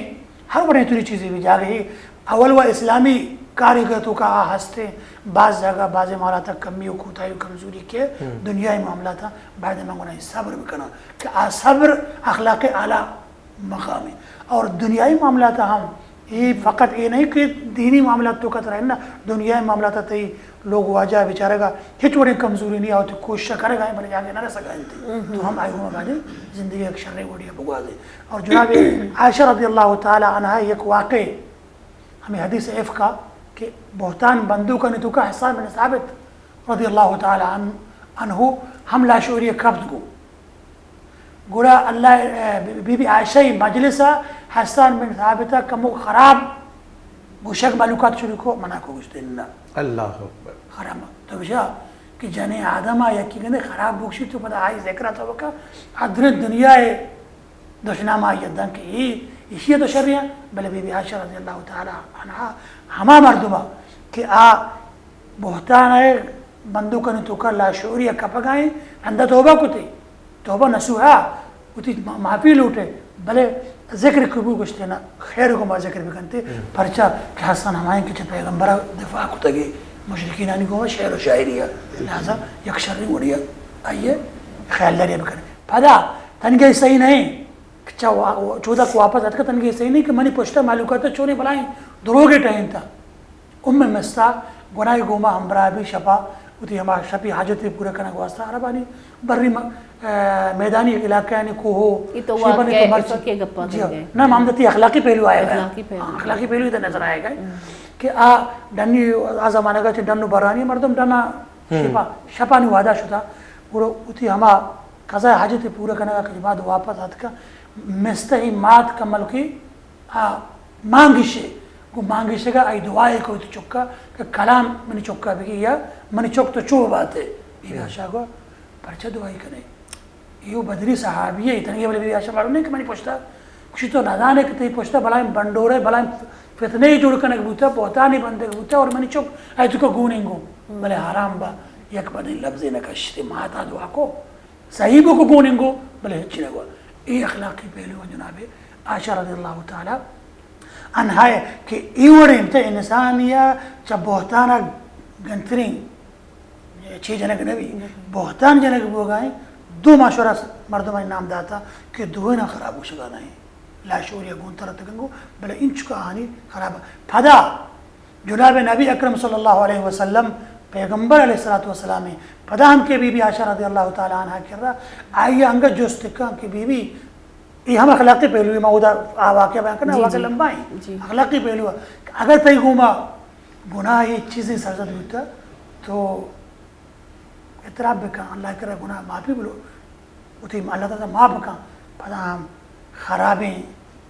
ہر وڑیں توری چیزے بی جاگہے، اول و اسلامی کاریگا توکا آ ہستیں، باز جاگہ بازیں معاملات ءَ کمی و کوتاہی و کمزوری کہ دنیائی معاملات ءَ باید من گونا صبر بکناں کہ آ صبر اخلاق اعلیٰ مقامے۔ اور دنیائی معاملات ءَ ہم اے فقط اے نہیں کہ دینی معاملات توکا ترا نہ، دنیائی معاملات ءَ تئی لوگ واجہ بیچارگا ہچ وڑیں کمزوری نہیں، آ وتی کوشش کنگا ایں، بلے جاگہے نہ رسگا انت۔ تو ہم آئی گوما باید زندگی یک شریں وڑے ءَ بگوازے۔ اور جناب عائشہ رضی اللہ تعالیٰ عنہا یک واقعے ہمیں حدیث افک ءَ کہ بہتان بندوکانی توکا حسان بن ثابت رضی اللہ تعالیٰ عنہ، عنہ ہم لاشعوری کپت گو۔ گڑا اللہ، اے، بی بی عائشہ ءِ مجلس ءَ حسان بن ثابت ءَ کمو خراب گوشگ مہلوکات شروع کو، منع کو، گوشتے نہ۔ اللہ اکبر۔ حرام۔ تو بچا کہ جنیں آدم ءَ یکی گندے خراب بگشی تو پدا آئی ذکر ءَ تو بکا، ادریں دنیا ءِ دشنام آئی ءَ دنت کہ اے ایشی ءَ تو شریں۔ بلے بی بی عائشہ رضی اللہ تعالیٰ عنہا ہما مردم ءَ کہ آ بہتان ءِ بندوکانی توکا لاشعوری ءَ کپگا ایں، رندا توبہ کتے، توبہ نصوحا، وتی ما-، معافی لوٹے، بلے ذکر قبول گوشتے نہ، خیر گوما ذکر بکنتے، پرچا کہ حسن ہمائیں کہ چہ پیغمبر ءَ دفاع کتگے، مشرکینانی گوما شعر و شاعری ءَ، لہذا یک شریں وڑے ءَ آئی ءِ خیالداری ءَ بکنے۔ پدا تنگے صحیح نہیں، چہ وا-، چودک واپس اتکا تنگے صحیح نہیں کہ منی پشتا مہلوکات چونیں بلائیں دروگے ٹہینتا۔ ام مستہ گناہی گوما ہمبراہ بی شپا، وتی ہما شپی حاجت پورا کنگ واسطہ عربانی بری م-، اے، میدانی علاقہ یعنی کوہو، اے تو شیبانی واقعہ تو مرچی۔ افق ءِ گپا جی ہاں۔ کرگئے۔ نہ، ہم دتی اخلاقی پہلو آئے گا۔ اخلاقی پہلو۔ ہاں، اخلاقی پہلو ادھر نظر آئے گا کہ آ ڈنی، آ زمانہ کا چہ ڈن و برانی مردم ڈنا شپا، شپانی وعدہ شتا، گڑا وتی ہما قضاء حاجت پورا کنگا کہ بعد واپس آتکا، مستہ ای مات کمل کی آ مانگشے، گوں مانگشگا آئی دعائے کو وتی چکا کہ کلام منی چکا بگی یا منی چک تو چو باتے۔ بی بی عائشہ گو پرچا دعائی کنے؟ ایو بدری صحابی ہے، تنگے بلے بی بی عائشہ معلوم نہیں کہ منی پشتا، کشی تو نزانے کہ تئی پشتا بلائیں بنڈورے، بلائیں فتنے جوڑ کنگ بوتا، بہتانی بندگ بوتا اور منی چک اے تو کو گوننگو۔ بلے حرام با، یک بدیں لفظے نہ کشتے، ماتا دعا کو۔ صحیح بو کو گوننگو، بلے ہچی نہ گوا۔ اے اخلاقی پہلو جناب عائشہ رضی اللہ تعالی عنہا ہے کہ اے وڑیں تے انسانیا چہ بہتانا گنتریں چی جنگ نبی۔ بہتان جنگ بوگائیں، دو مشورہ مردمانی نام داتا کہ دوئینا خراب گوشگا نہیں۔ لاشعوری گون ترتگنگو، بلے انچکا آنی خراب۔ پدا جناب نبی اکرم صلی اللہ علیہ وسلم پیغمبر علیہ الصلوۃ والسلام، پدا ہم کہ بی بی عائشہ رضی اللہ تعالی عنہا کرا، آئی انگت جست کن کہ بی بی، اے ہم اخلاقی پہلو ہے، ما اودا آ واقعہ بیان کرنا، جی، واقعہ جی۔ لمبا ہے۔ جی۔ اخلاقی پہلو ہے۔ اگر تئی گوما گناہ یہ چیزیں سرزد بوتا تو اعتراف بکن، اللہ کرا گناہ معافی بلو، وتی اللہ تعالی معاف بکن۔ پدا ہم خرابیں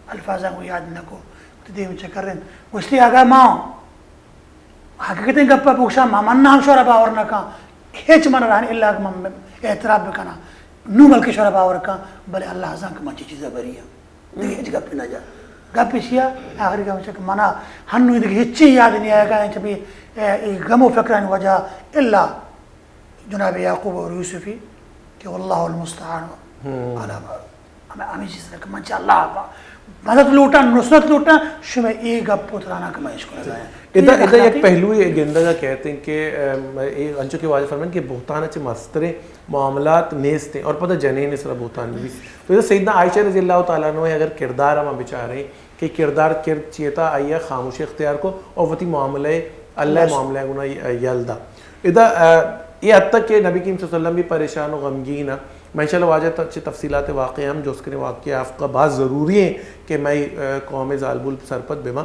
الفاظاں کو یاد نہ کو، وتی دیم چکرین۔ گوشتی، اگاں ما حقیقتیں گپا بگوشاں، ما من ہم شورا باور نہ کاں، ہچ من رہن الا کہ من اعتراف بکناں، نو بلکہ شورا باور کاں، بلے اللہ زان کہ من چی چیزا بری ہاں۔ دگہ ہچ گپے نہ جا۔ گپ ایشی ء آخری گپ ایش کہ منا ہنو دگہ ہچی یاد نہیں آئے گا، چمی اے غم و فکرانی وجہ الا جناب یعقوب اور یوسفی کہ واللہ المستعان علی ما۔ ہمیں، ہمیں چیز کہ من چہ اللہ پا مدد لوٹاں، نصرت لوٹاں، شمے اے گپ و ترانا کہ من اشکو نہ دایاں۔ ادا، ادا یک پہلوے گندگا کہتے ہیں کہ، ام، اے انچو کہ واجہ فرمائیں کہ بہتان چہ مستریں معاملات نیست ہیں اور پتہ جنین سرا بہتان بھی۔ تو ادا سیدنا عائشہ رضی اللہ تعالیٰ عنہ اگر کردار ہم بچاریں کہ کردار کرد چیتا آئی خاموشی اختیار کو اور وتی معاملہ اللہ، معاملہ گنا یل دا۔ ادا، آ، یہ حد تک کہ نبی کریم صلی اللہ علیہ وسلم بھی پریشان و غمگین ہے۔ میں انشاءاللہ واجہ ت-، چہ تفصیلات واقعہ ہم جوست کریں، واقعہ افقہ بہت ضروری ہیں کہ میں، آ، قوم زالبول سرپد بباں۔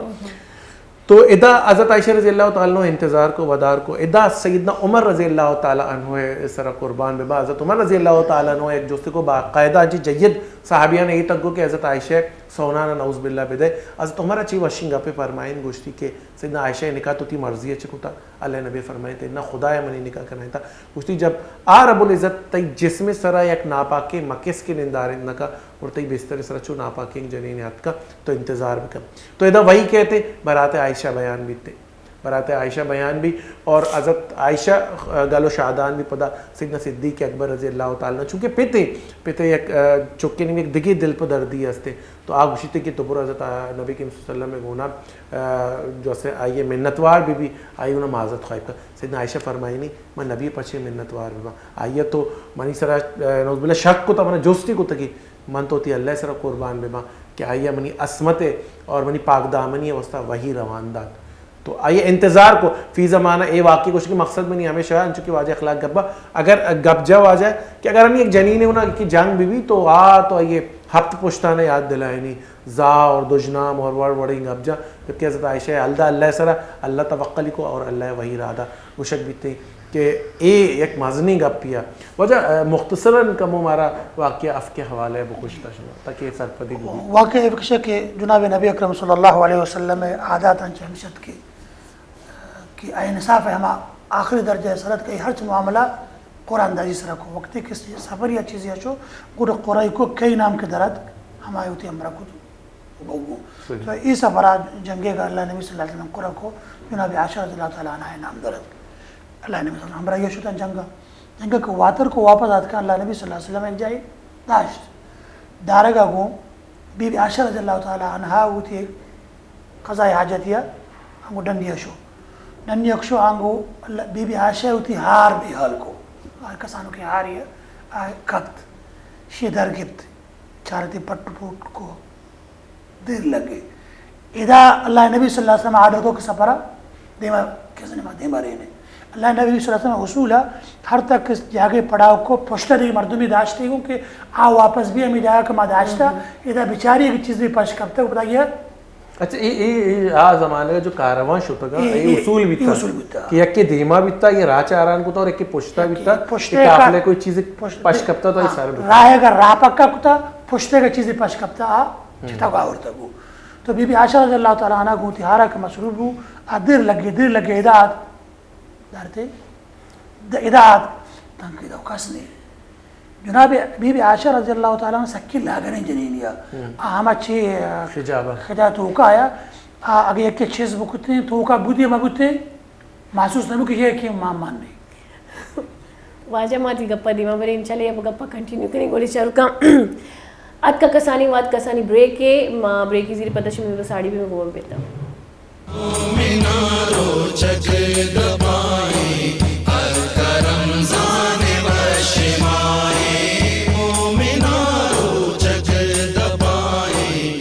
تو ادا حضرت عائشہ رضی اللہ تعالیٰ عنہ انتظار کو، ودار کو۔ ادا سیدنا عمر رضی اللہ تعالیٰ عنہ سر قربان ببا۔ حضرت عمر رضی اللہ تعالیٰ عنہ یک جستے کو باقاعدہ انچی جید صحابیان اے تک گو کہ حضرت عائشہ سونانا نعوذ باللہ بدے۔ حضرت عمر چی وشیں گپے فرمائیں، گوشتی کہ سیدنا عائشہ نکاح تو تی مرضی چ کتا؟ اللہ نبی فرمائیں تے نہ، خدایا منی نکاح کنائیں تا۔ گوشتی جب آ رب العزت تئی جسم سرا یک ناپاکیں مکس کے ننداریں نکا اور تئی بستر سرا چو ناپاکیں جنین ہتکا تو انتظار بکن۔ تو ادا وحی کہتے برات عائشہ بیان بیتے۔ برات عائشہ بیان بی اور حضرت عائشہ، آ، گل و شادان بی پدا سیدنا صدیق اکبر رضی اللہ تعالیٰ عنہ، چونکہ پتے، پتے یک، آ، چکے نیم یک دگے دل پہ دردی ہستے، تو آ گوشیتے کہ تو برو حضرت، آ، نبی کریم صلی اللہ علیہ وسلم گونا، آ، جو سے آئیے منتوار بی بی، آئیے انہاں معذرت خواہی کن۔ سیدنا عائشہ فرمائنی، من نبی پچے منتوار بی بی۔ آئیے تو منی سرا، آ، نعوذ باللہ شک کو تا منا جستی کو تکی۔ من تو تی اللہ سرا قربان بباں کہ آئی ء منی عصمت ء اور منی پاک دامنی ء واسطہ وحی روان دات۔ تو آئی ء انتظار کو۔ فی زمانہ اے واقعی گوشت کہ مقصد منی ہمیشہ انچو کہ واجہ اخلاق گپا، اگر گپ جا واجہ کہ اگر ہمیں ایک جنین ہونا کہ جنگ بی بی تو آ تو آئی ء ہپت پشتانہ یاد دلائنی، زا اور دژنام اور وڑ وڑیں گپ جا، جبکہ حضرت عائشہ ء الدا اللہ سرا اللہ توکلی کو اور اللہ وحی رادا گوشگ بیتے۔ کہ اے یک مزنیں گپے ء۔ واجہ، ا، مختصراً کمو مارا واقعہ افق ء حوالہ ء بگوشت شما، تاکہ اے سرپدی بہ بیت۔ واقعہ افق ش کہ جناب نبی اکرم صلی اللہ علیہ وسلم ء عادات انچ ہمیش ات کہ، کہ اے انصاف ء ہما آخری درجہ ء سر ات کہ ہرچ معاملہ قرعہ اندازی سرا کو۔ وقتی کہ سفر یا چیزے ء شو، گڑا قرعہ کو کئی نام کہ در ات، ہما وتی ہمراہ کت۔ بگو۔ صحیح۔ تو اے سفرا جنگے گا اللہ نبی صلی اللہ علیہ وسلم قرعہ کو، جناب عائشہ رضی اللہ تعالی عنہا نام درد۔ اللہ نبی صلی اللہ علیہ وسلم ہمراہ یہ شتن جنگا۔ جنگا کو واتر کو واپس آتکا اللہ نبی صلی اللہ علیہ وسلم ایک جائے داشت۔ دارگا گو بی بی عائشہ رضی اللہ تعالی عنہا ہوتی قضاء حاجت یا ہنگو ڈنڈی شو۔ ڈنڈی شو ہنگو اللہ، بی بی عائشہ ہوتی ہار بے حال کو۔ ہر کسانو کے ہار یہ آ کپت۔ شی در گپت۔ چارتی پٹ پوٹ کو۔ دیر لگے۔ ادا اللہ نبی صلی اللہ علیہ وسلم آرڈر کو کہ سفرا دیما کس نے ما دیما رہنے۔ اللہ نبی صلی اللہ علیہ وسلم اصول ہے، ہر تک کس جاگے پڑاؤ کو پشتا دی مردمی داشتے گو کہ آ واپس بھی ہمیں جاگہ کہ ما داشتا، ادا بیچاری ایک چیز بھی پش کپتا، بتا گیا۔ اچھا، اے، اے، اے آ زمانے جو کاروان شتگا، اے، اے اے، اصول اے بیتا۔ اصول بیتا۔ کہ یکے دیما بیتا، یہ راہ چاران کو تا اور یکے پشتا یکے بیتا، پشتے کہ کا، قافلے کوئی چیز پشت، پش کپتا تو یہ ہاں، سارے بیتا۔ راہ کا راہ پکا کتا، پشتے کا چیز پش کپتا، آ، ہم۔ چتا گاورتا گو۔ تو بی بی عائشہ رضی اللہ تعالی عنہا گو تہارا کہ مصروف بو، آ دیر لگے، دیر لگے، ادا آت دارتے، د-، ادا آت تنکے دو کس نے۔ جناب بی بی عائشہ رضی اللہ تعالی عنہا سکی لاگریں جنینی آ۔ ہم۔ آ ہما چی، آ، خجابہ۔ خجا توکا آیا۔ آ، اگہ یکے چیز بکتے، توکا بودی مبوتے، محسوس نبو کہ یہ کہ ماں مان نہیں۔ واجہ ما تی گپا دیما بریں، انشاءاللہ یہ گپا کنٹینیو کریں، گولی چارو کام۔ اتکا کسانی وات کسانی بریک ہے، ما بریک زیر پتہ شمی بس ساڑی بھی میں گور بیتا۔ مومنا روچگ دپائیں، اتکا رمضان وش ماہیں۔ مومنا روچگ دپائیں،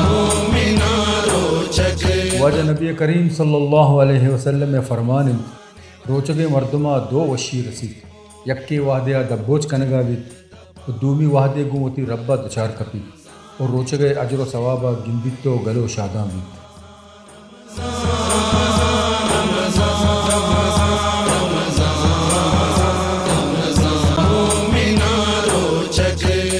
مومنا روچگ۔ واجہ نبی کریم صلی اللہ علیہ وسلم ء فرمان انت، روچگیں مردما دو وشی رسیت، یکے وہدے آ دبوچ کنگا بیت، و دومی وہدے گوں وتی رب ء دچار کپیت و روچگ ء اجر و ثواب ء گندیت و گل و شادان بیت۔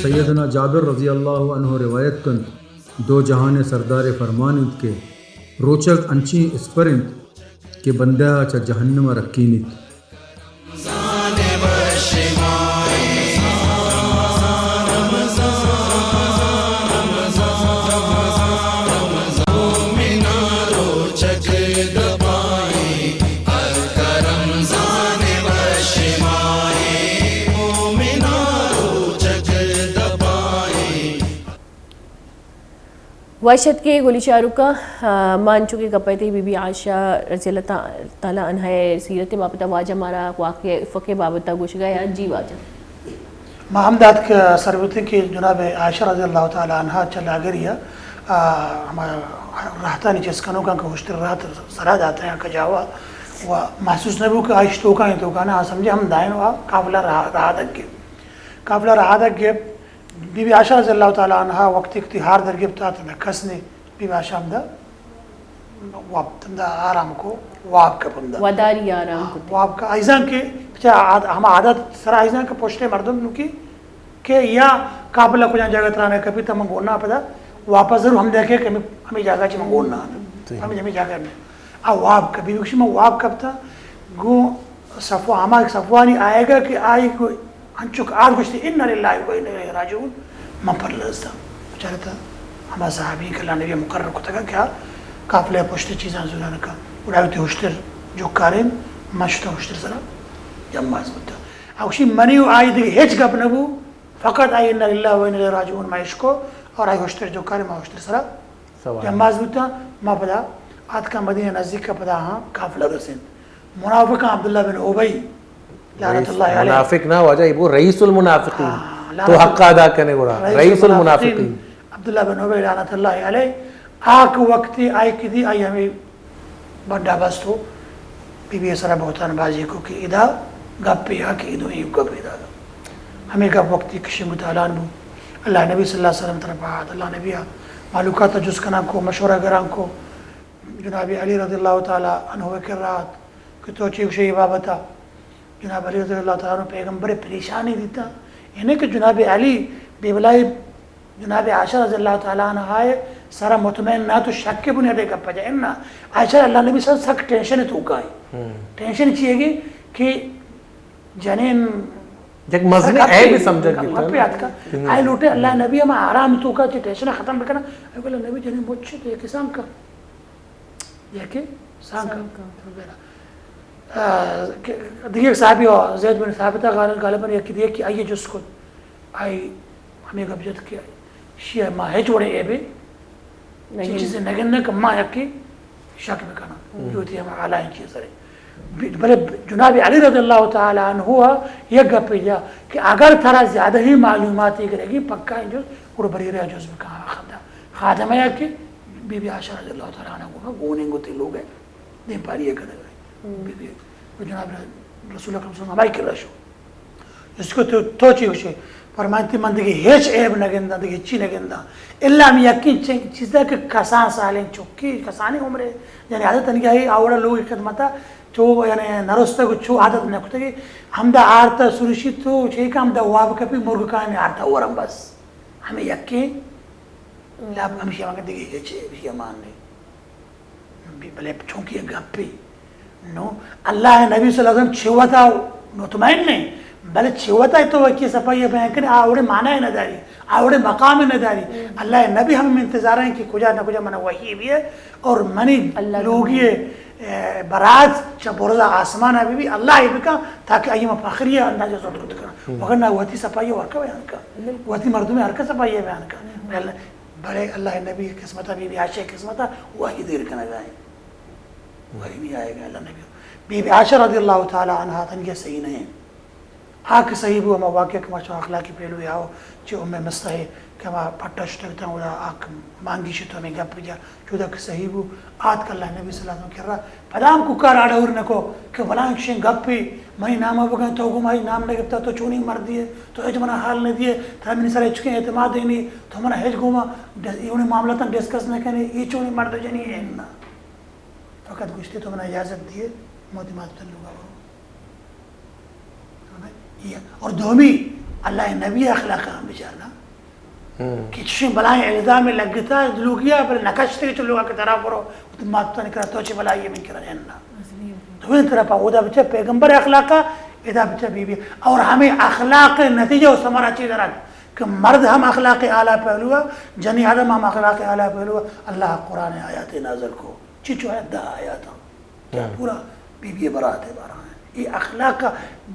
سید سیدنا جابر رضی اللہ عنہ روایت کنت، دو جہان ءِ سردار ءِ فرمان انت کہ روچگ انچیں اسپر انت کہ بندہ ءَ چہ جہنم ءَ رکینیت۔ وش اتکے گلی چاروکاں، آ، ما انچو کہ گپ ءَ اتیں بی بی عائشہ رضی اللہ تعالی عنہا ءِ سیرت ءِ بابت ءَ، واجہ مارا واقعہ افک ءِ بابت ءَ گوشگ ءَ اَت۔ جی واجہ۔ ما ہمدا اتک سر بوتیں کہ جناب عائشہ رضی اللہ تعالی عنہا چہ لاگری ءَ، آ، ہما رہتانی چست کنوکاں کہ ہشتر رہت سرا داتگ ءَ کجا ءَ، و محسوس نہ بوت کہ آ اش توکا ایں، توکا نہ، آ سمجھے ہمدا ایں، و آ قافلہ رہا، رہادگ گپت۔ قافلہ رہادگ گپت۔ بی بی عائشہ رضی اللہ تعالی عنہا وقتی کہ ہار در گپت ات، نہ کس نے، بی بی عائشہ ہمدا واب، ہمدا آرام کو، واب کپت ہمدا۔ وداری آرام ہاں، کت۔ واب کا ایزاں کہ بچا عاد-، ہما عادت سرا ایزاں کہ پشتے مردم نوکی کہ یا قافلہ کجا جگہ ترا نہ کپی تو من گون نہ، پدا واپس ضرور ہمدا کہ ہمے، ہمے جگہ چہ من گون نہ۔ صحیح۔ ہمے، ہمے جگہ نہ۔ آ واب کا، بی بی گوشی من واب کپتا، گوں صفو-، ہما صفوانی آیگا کہ آئی کو انچو کہ آ گوشتی، انا للہ و انا الیہ راجعون، من پر لرزتا۔ چارتا ہما صحابی کہ اللہ نبی مقرر کتگا کہ آ قافلہ پشت چیزاں زوران کا۔ گڑا وتی ہشتر جکارین، من شتا ہشتر سرا جماز بوتا۔ آ گوشی منی و آئی دیگہ ہچ گپ نبو، فقط آئی انا للہ و انا الیہ راجعون ما اشکو، اور آئی ہشتر جکارین، ما ہشتر سرا سوار۔ جماز بوتاں، ما پدا آتکاں مدینہ نزدیک ءَ، پدا ہاں قافلہ رسینت۔ منافقاں عبداللہ بن ابی لعنت رئیس، اللہ علیہ۔ منافق نہ واجہ، یہ وہ رئیس المنافقین۔ ہاں، تو لعنت حق ادا کنے گڑا۔ رئیس رئیس المنافقین۔ المنافقین عبداللہ بن ابی لعنت اللہ علیہ۔ آ کہ وقتی آئی کدی آئی ہمیں بڈا بست و بی بی سرا بہتان بازی کو کہ ادا گپے آ کہ ادو ایوکا پیدا۔ ہمیں گپ وقتی کشنگ و تالان بو۔ اللہ نبی صلی اللہ علیہ وسلم طرف آت۔ اللہ نبی آ مہلوکات جست کنان کو، مشورہ گران کو۔ جناب علی رضی اللہ تعالی عنہ کرا آت کہ تو چی گوشے یہ بابتا؟ جناب علی رضی اللہ تعالی عنہ پیغمبر پریشانی دیتا۔ یعنی کہ جناب علی بے بلائی جناب عائشہ رضی اللہ تعالی عنہا سرا مطمئن نہ تو شک بنیادے گپ جا۔ انا عائشہ اللہ نبی صلی اللہ علیہ وسلم سک ٹینشن تو کا ہے۔ ہم۔ ٹینشن چی ہے کہ جنین یک مزنیں سک عیب سمجھگ بیتا۔ گپے آتکا۔ ہم۔ آئی لوٹے اللہ نبی ہم آرام تو کا چی ٹینشن ختم بکنا۔ اللہ نبی جنین بچے تو یہ کسان کا۔ یکے سانکا۔ سانکا۔ وغیرہ۔ آ، کہ، دیگه یک صحابی ہو، زید بن ثابت غال-، غالباً یکی دیگه کہ آئی جست کت۔ آئی ہمیں گپ جت کہ شیعہ ما ہچ وڑے عیبے، نہیں۔ چی چیزیں نگن نہ کہ ما یکی شک بکناں۔ ہم۔ جو تھی ہم اعلیٰ چیز ہے۔ بلے جناب علی رضی اللہ تعالی عنہ یک گپے جا کہ اگر ترا زیادہ ہی معلوماتی گرگی پکا انجوز گڑا بریرہ جوز بکن خدا۔ خادمہ یا کہ بی بی عائشہ رضی اللہ تعالی عنہا گونا گونیں گوتے لوگ ہے، دیم پاری ہے کدے۔ ہم۔ بی بی جناب رسول اکرم صلی اللہ علیہ وسلم ہمائی کرا شو۔ اس کو تو، تو چی گوشے؟ فرمائنتی من دیگه ہچ عیب نگنداں، دیگه ہچی نگنداں۔ الا ہم یقین چیزا کہ کسان سالیں چکی، کسانی عمرے، یعنی عادت انگاہی آوڑا لوگ خدمتا چو، یعنی نرستگ و چو عادت نکتگی، ہمدا آرتا سرشی تو چیکا ہمدا واب کپی مرگکانی آرتا ورم بس۔ ہمیں یکیں لب ہمشی ہمیں دیگه ہچ ہے، ہمشی امان نہیں۔ بی-، بلے چونکہ یہ گپی نو اللہ نبی صلی اللہ علیہ وسلم چوتا مطمئن نہیں، بلے چوتا تو وکی صفائی بیان کرے، آ اوڑے معنی نہ داری، آ اوڑے مقام نہ داری۔ ہم۔ اللہ نبی ہم انتظار ہیں کہ کجا نہ کجا من وحی بھی ہے اور منی اللہ لوگی، اے، برات چہ برزا آسمان بھی، بھی اللہ ہی بکا تاکہ ایما فخری انداز زرد کت کنا۔ ہم۔ وگرنہ وتی صفائی ورکا بیان کا۔ بالکل۔ وتی مردم ہر کا صفائی بیان کا۔ ہم۔ بلے، بلے اللہ نبی قسمتا بی بی عائشہ قسمتا وحی دیر کنا گائیں۔ وحی نہیں آئے گا اللہ نبی۔ بی بی عائشہ رضی اللہ تعالی عنہا تنگی صحیح نہیں۔ آ کہ صحیح بو، ہما واقعہ کہ ما چو اخلاقی پہلو یا ہو، چہ ام مستح کہ ہما پٹا شتگ تاں، اودا آ کہ مانگی شتو ہمیں گپ جا، چودا کہ صحیح بو، آتک اللہ نبی صلی اللہ علیہ وسلم کرا، پدا ہم کوکار آڑا ہور نکو کہ بلاں کشیں گپے، منی نام بگن، تو گو مائی نام نہ گپتا، تو چونی مردی ہے، تو ہچ منا حال نہ دیے، ترا منی سر ہچ کے اعتماد ہی نہیں، تو منا ہچ گوما ڈس-، اے معاملہ تاں ڈسکس نہ کنے، اے چونی مرد جنی ہے نا۔ فقط گوشتے تو منا اجازت دیے، موتی مات تن لوگا برو۔ یہ، اور دومی، اللہ نبی اخلاق ہم بچارنا۔ کہ چشیں بلائیں الزام لگتا لوگیا، بلے نکشتے چو لوگا کہ ترا برو، وتی ماتانی کرا تو چے بلائی من کرا جننا۔ تو ان طرف اودا بچا پیغمبر اخلاقا، ادا بچا بی بی۔ اور ہمیں اخلاق نتیجہ و ثمرہ چی درد کہ مرد ہم اخلاق اعلیٰ پہلو ہے، جنی آدم ہم اخلاق اعلیٰ پہلو ہے۔ اللہ قرآن آیات نازل کو، چی چو ہے دہ آیات ہم۔ کہ پورا بی بی برات ء بارہ ء۔ اے اخلاق ء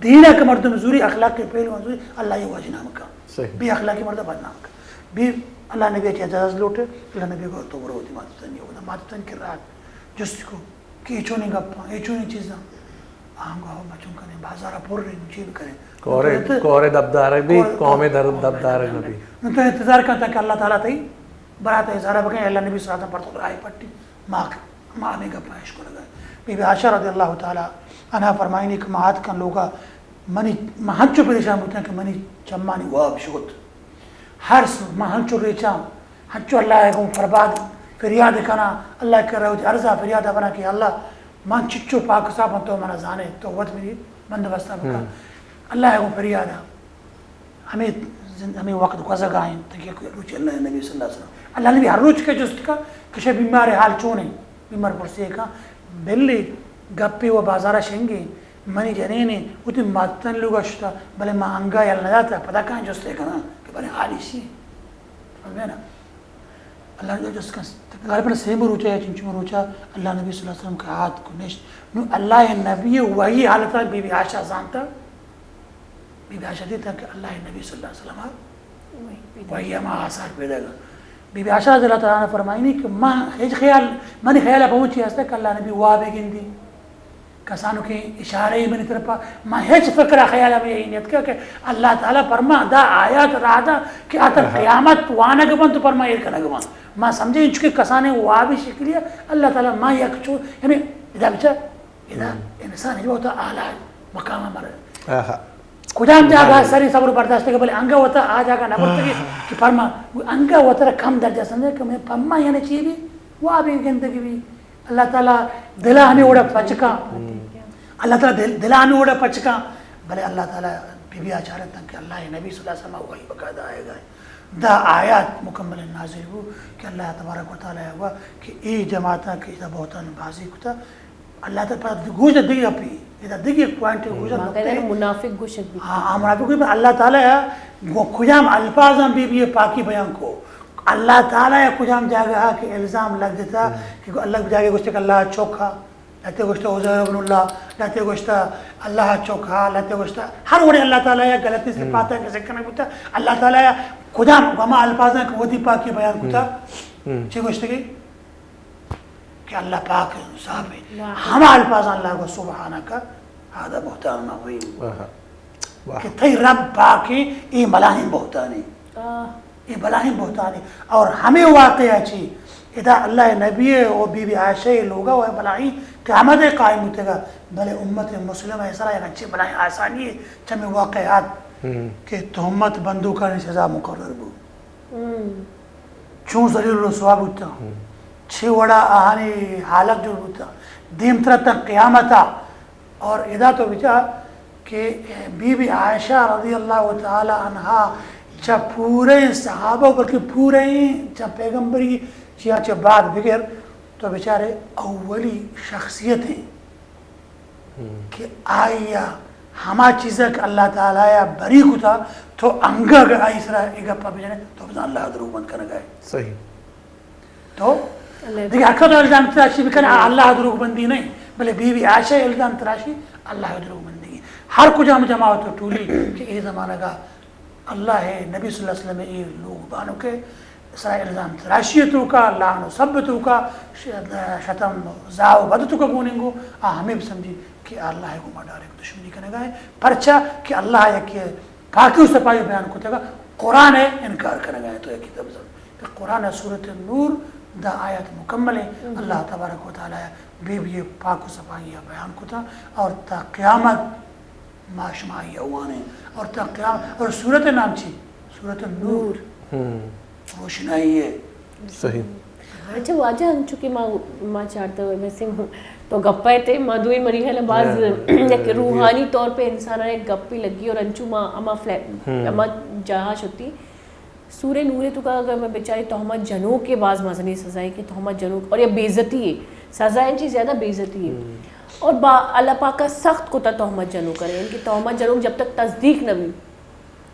دین ء کہ مردم زوری، اخلاق ء پہلو زوری، اللہ ء واجنام کا۔ بے اخلاقی مرد بدنام کا۔ بے اللہ نبی ء چہ اجازت لوٹے، اللہ نبی کو تو برو وتی ماتتانی ودا ماتتان کی رات جست کو کہ اے چونیں گپاں، اے چونیں چیزاں۔ آنگو ہو مچون کنے بازار پر رہے، چی بکنے؟ کورے، کورے دبدار بھی، کورے، قوم کورے، در قوم دبدار در نبی۔ نو تو انتظار کرتا کہ اللہ تعالی تئی برات ء اظہار بکن، اللہ نبی صلی اللہ علیہ وسلم پر تو راہ پٹی۔ ما، ما ہمے گپاں اش کنگ ء۔ بی بی عائشہ رضی اللہ تعالی عنہا فرمائنی کہ ما اتکاں لوگا، منی، ما ہنچو پریشان بوتاں کہ منی چمانی واب شوت۔ ہر س-، ما ہنچو ریچاں، ہنچو اللہ ء گوں پرباد فریاد کناں، اللہ ء کرا وتی عرضا فریاد بناں کہ اللہ، من چچو پاک صاف آں، تو منا زانے، تو وت منی بندوبستہ بکن۔ اللہ ء گوں فریاد ء۔ ہمے زند-، ہمے وقت گوزگ ء انت کہ روچ اللہ نبی صلی اللہ علیہ وسلم، اللہ نبی ہر روچ کہ جست کا کہ شے بیمار حال چون انت، بیمار پرسے کا، بلے گپے و بازار شنگے، منی جنینے وتی ماتن لوگ اشتا، بلے ما انگا یل نداتا، پدا کان جستے کنا کہ بلے حالی سی۔ سمجھے نا؟ اللہ نبی جست کن، غالباً سیمی روچا یا چنچمی روچا اللہ نبی صلی اللہ علیہ وسلم کہ آت کو نشت۔ نو اللہ نبی وحی حالتا بی بی عائشہ زانتا، بی بی عائشہ دیتا کہ اللہ نبی صلی اللہ علیہ وسلم وحی ہما آثار پیدا گا۔ بی بی عائشہ رضی اللہ تعالی عنہا فرمائنی کہ ما ہچ خیال، منی خیال پہنچی ہستا کہ اللہ نبی وابے گندی۔ کسانو کہ اشارہ ای منی طرفا، ما ہچ فکر خیال ہمیں ای نیت کہ، کہ اللہ تعالی فرما دا آیات را دا کہ آتا قیامت وانگ بنت تو فرما ایر کنگ بنت۔ ما سمجھے انچو کہ کسانے وابی شکلی ہے، اللہ تعالی ما یک چو، یعنی ادا بچا، ادا انسان ہی بہت اعلیٰ مقام مرے۔ کجام جاگہ سری صبر برداشت کے بلے انگا وتا آ جاگہ نہ برتے کہ فرما، انگا وتا کم درجہ سمجھے کہ میں فرما یعنی چی بھی، وابی گندگی بھی۔ اللہ تعالی دلا ہمیں اوڑا پچکا۔ اللہ تعالی دل، دلا ہمیں اوڑا پچکا۔ بلے اللہ تعالی بی بی آچارت کہ اللہ نبی صلی اللہ علیہ وسلم وحی بقاعدہ آئے گا۔ دا آیات مکمل نازل ہو کہ اللہ تبارک و تعالی ہوا کہ ای جماعت کہ ادا بہتان بازی کتا۔ اللہ تعالی پر گوش دگی اپی، ادا دگی پوائنٹ گوش نقطہ۔ منافق گوشت بھی۔ ہاں، ہاں، منافق بھی۔ اللہ تعالی گو کجام الفاظاں بی بی پاکی بیان کو۔ اللہ تعالی ء کجام جاگہ ء کہ الزام لگتا کہ اللہ جاگہ گوشتے کہ اللہ چوک ہا، لہتے گوشتا عزیر ابن اللہ، لہتے گوشتا اللہ چوک ہا، لہتے گوشتا ہر وڑے اللہ تعالی ء غلطی صفات ء ذکر نہ بوتا۔ اللہ تعالی ء کجام ہما الفاظاں کہ وتی پاکی بیان کتا، چی گوشتے کہ کہ اللہ پاک ہے، صاف ہے۔ ہما الفاظاں اللہ کو سبحانک ھذا بہتان عظیم۔ کہ تئی رب پاک ہے، اے بلاہیں بہتانے۔ اے بلاہیں بہتانے۔ اور ہمیں واقعہ چی، ادا اللہ نبی ہے و بی بی عائشہ لوگا و بلاہیں قیامت قائم ہوتے گا، بلے امت مسلمہ سرا یک اچھے بلاہیں آسانی ہے، چمی واقعات کہ تہمت بندوکانی سزا مقرر بو۔ چون ذلیل و رسوا بوتاں، چے وڑا آہانی حالت جوڑ بوتاں، دیمترا تا قیامتا۔ اور ادا تو بچار کہ بی بی عائشہ رضی اللہ تعالی عنہا چا پورے صحابہ، بلکہ پورے چا پیغمبری چیا چا بعد بگر تو بچارے اولی شخصیت ہیں۔ کہ آئی ء ہما چیز ء کہ اللہ تعالی ء بری کتا، تو انگہ اگر آئی سرا اے گپ ء بجنے، تو بزاں اللہ ء دروگ بند کنگ ء۔ صحیح۔ تو دگہ ہر کدو الزام تراشی بکن، آ اللہ ء دروگ بندی نہیں، بلے بی بی عائشہ ء الزام تراشی اللہ ء دروگ بندی۔ ہر کجام جماعت و ٹولی کہ اے زمانگ ء اللہ ء نبی صلی اللہ علیہ وسلم ء اے لوگ بانک ء سرا الزام تراشی ء توکا، لعن و سب ء توکا، ش-، شتم زاہ و بد توکا گوننگو، آ ہمے بسمجھی کہ اللہ ء گوما ڈائریکٹ دشمنی کنگا ہے۔ پرچا کہ اللہ ء یک پاکی و صفائی بیان کتگا، قرآن ء انکار کنگا ہے۔ تو یکی تبزن کہ قرآن ء سورت نور دہ آیت مکمل ہے۔ اللہ تبارک و تعالی بی بی پاک و صفائی بیان کتا اور تا قیامت ما شما آئی ء وانیں۔ اور تا قیام، اور سورت ء نام چی؟ سورت النور۔ روشنائی ہے۔ صحیح۔ اچھا واجہ، انچو کہ ما، ما چارتا ویسے تو گپا تے، ما دوئی مریحل باز یک روحانی طور پہ انسان یک گپی لگی اور انچو ما اما فلیٹ، اما جاہا شتی۔ سورہ نور ءِ توکا اگر ما بچاریں، تہمت جنوک ءِ باز مزنیں سزا ایں کہ تہمت جنوک، اور یا بے عزتی ایں، سزا ایں چی زیادہ بے عزتی ایں۔ اور با اللہ پاک ءَ سخت کتا تہمت جنوک ءَ را، یعنی کہ تہمت جنوک جب تک تصدیق نہ بیت،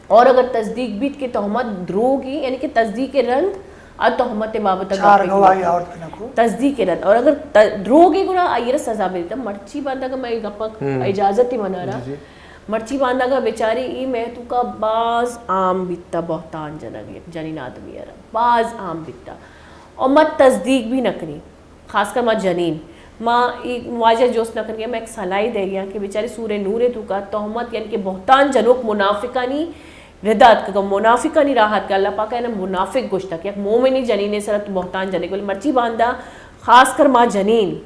اور اگر تصدیق بیت کہ تہمت دروگ ایں، یعنی کہ تصدیق رند اور تہمت بابت چار گواہی آورت کنکو۔ تصدیق رند، اور اگر ت-، دروگ ایں گڑا آئی ءَ را سزا بیت۔ مرچی باندا کہ مئے گپک اجازت ایں منارا۔ جی، جی۔ مرچی باندا کہ بچاریں اے مئے توکا باز عام بیتا بہتان جنگ یک جنین آدمی ءَ را، باز عام بیتا۔ اور ما تصدیق بھی نہ کنیں، خاص کر ما جنین، ما اے واجہ جست نہ کنگے، ما یک صلاحی دئیگے آں کہ بچاریں سورہ نور ءِ توکا تہمت یعنی کہ بہتان جنوک منافقانی ردا اتکگ، منافقانی راہ اتکگ۔ اللہ پاک ءَ منافق گوشتگ کہ یک مومنی جنین ءِ سرا تو بہتان جنگ، بلے مرچی باندا خاص کر ما جنین،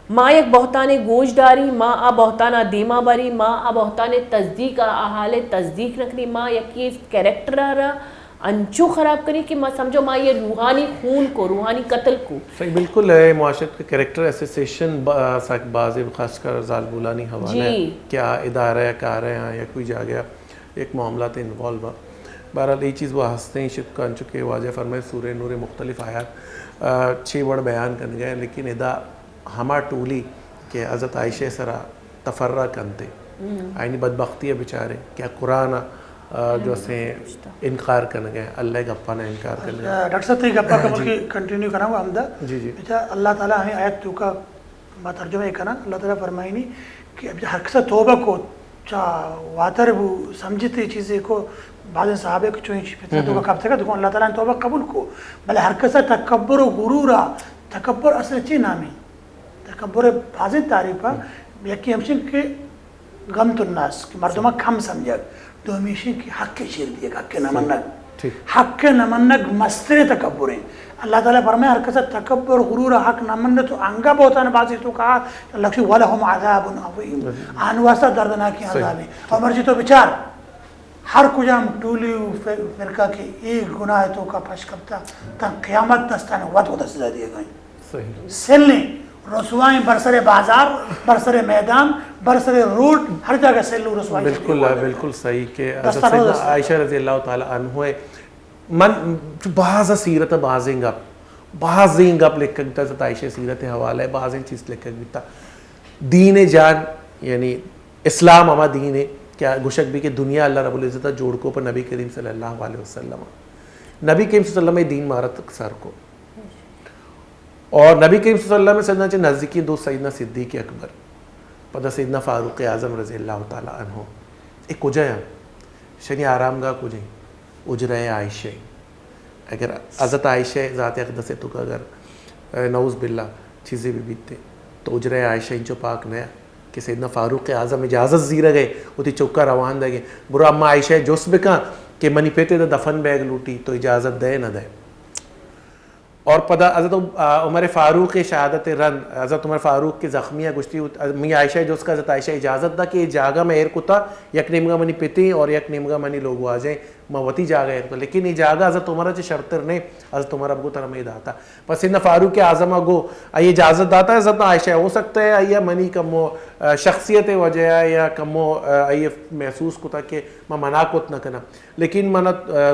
ما یک بہتانے گوش داری، ما آ بہتانا دیما بری، ما آ بہتانے تصدیق، آ حال ءَ تصدیق نہ کنی، ما یکے کریکٹر ءَ را انچو خراب کنی کہ ما سمجھو ما یہ روحانی خون کو، روحانی قتل کو۔ صحیح، بالکل ہے، معاشرت کے کریکٹر ایسوسیشن با-، سک بازیں، خاص کر زالبولانی حوالہ جی۔ کہ آ ادارہ کار ءَ آں یا کوئی جاگہ یک معاملات انوالو آں۔ بہرحال، اے چیز وہ ہستیں، شکان چکے واجہ فرمائے سورہ نور مختلف آیات، آ، چھ وڑ بیان کنگے، لیکن ادا ہما ٹولی کہ حضرت عائشہ سرا تفرہ کنتے، آئینی بدبختی ءَ بچارے کہ قرآن ءَ، آ، جو اسیں انکار کنگے، اللہ ءِ گپاں انکار کنگے۔ ڈاکٹر صاحب، تئی گپا جی۔ کہ کنٹینیو کناں ہمدا۔ جی، جی۔ بچا اللہ تعالیٰ ہمیں آیت توکا ما ترجمہ ءَ کناں، اللہ تعالیٰ فرمائنی کہ اب ہر کسا توبہ کو، چا واتر بو، سمجھتے چیزے کو، بعض صحابہ کو چوئیں چی فتنہ تو کا کب تک، تو اللہ تعالیٰ نے توبہ قبول کو، بلے ہر کسا تکبر و غرور آ، تکبر اصل چی نامی؟ تکبر بازیں تعریف آ، یکی ہمشن کہ غمت الناس، کہ مردماں کم سمجھگ۔ دومی ایشی کہ حق ءِ چیر دیگ، حق ءِ نہ منگ۔ ٹھیک۔ حق ءِ نہ منگ مستریں تکبر ایں۔ اللہ تعالیٰ فرمائے، ہر کس تکبر، غرور، حق نہ منت تو انگا بہتان بازی تو کہا، اللہ کی ولہم عذاب عظیم۔ آن واسطہ دردناکیں عذاب ایں۔ اور مرچی تو بچار، ہر کجام ٹولی و فر-، فرقہ کہ اے گناہ تو کا پش کپتا، تاں قیامت دستان وت وت سزا دیے گئے۔ صحیح۔ سلیں، رسوائیں، برسر بازار، برسر میدان، برسر روڈ، ہر جگہ سل و رسوائی۔ بالکل، بالکل صحیح کہ حضرت سیدنا عائشہ رضی اللہ تعالیٰ عنہ، من باز سیرت، بازیں گپ، بازیں گپ لکھگ بیتا، حضرت عائشہ سیرت حوالہ بازیں چیز لکھگ بیتا۔ دین جان، یعنی اسلام ہما دین ہے کہ گوشگ بھی کہ دنیا اللہ رب العزت جوڑ کو پر نبی کریم صلی اللہ علیہ وسلم۔ نبی کریم صلی اللہ علیہ وسلم دین مارت سر کو۔ اور نبی کریم صلی اللہ علیہ وسلم سیدنا چہ نزدیکی دوست سیدنا صدیق اکبر، پدا سیدنا فاروق اعظم رضی اللہ تعالیٰ عنہ۔ اے کجا ہیں؟ شنی آرامگاہ کجا ہیں؟ حجرہ عائشہ۔ اگر حضرت عائشہ ذات اقدس تو کا اگر، اے، نعوذ باللہ چیزیں بھی بیتے تو حجرہ عائشہ انچو پاک نیا کہ سیدنا فاروق اعظم اجازت زیرہ گئے، وتی چکا روان دے گئے، برو اما عائشہ جست بکن کہ منی پتے دا دفن بیگ لوٹی، تو اجازت دے نہ دے۔ اور پدا حضرت، آ، عمر فاروق شہادت رند، حضرت عمر فاروق کے زخمی گشتی، می عائشہ جست کا، حضرت عائشہ اجازت دا کہ یہ جاگہ میں ایر کتا، یک نیمگا منی پتیں اور یک نیمگا منی لوگ واجیں، ما وتی جاگہ ایر کتا۔ لیکن یہ جاگہ حضرت عمر چے شرتر نے، حضرت عمر اب کو ترا میں داتا۔ پس سیدنا فاروق اعظم گو، آئی اجازت داتا، حضرت عائشہ ہو سکتا ہے، آئی منی کمو، آ، شخصیت وجہ یا کمو، آ، آئی محسوس کتا کہ ما منع کت نہ کنا۔ لیکن من، آ،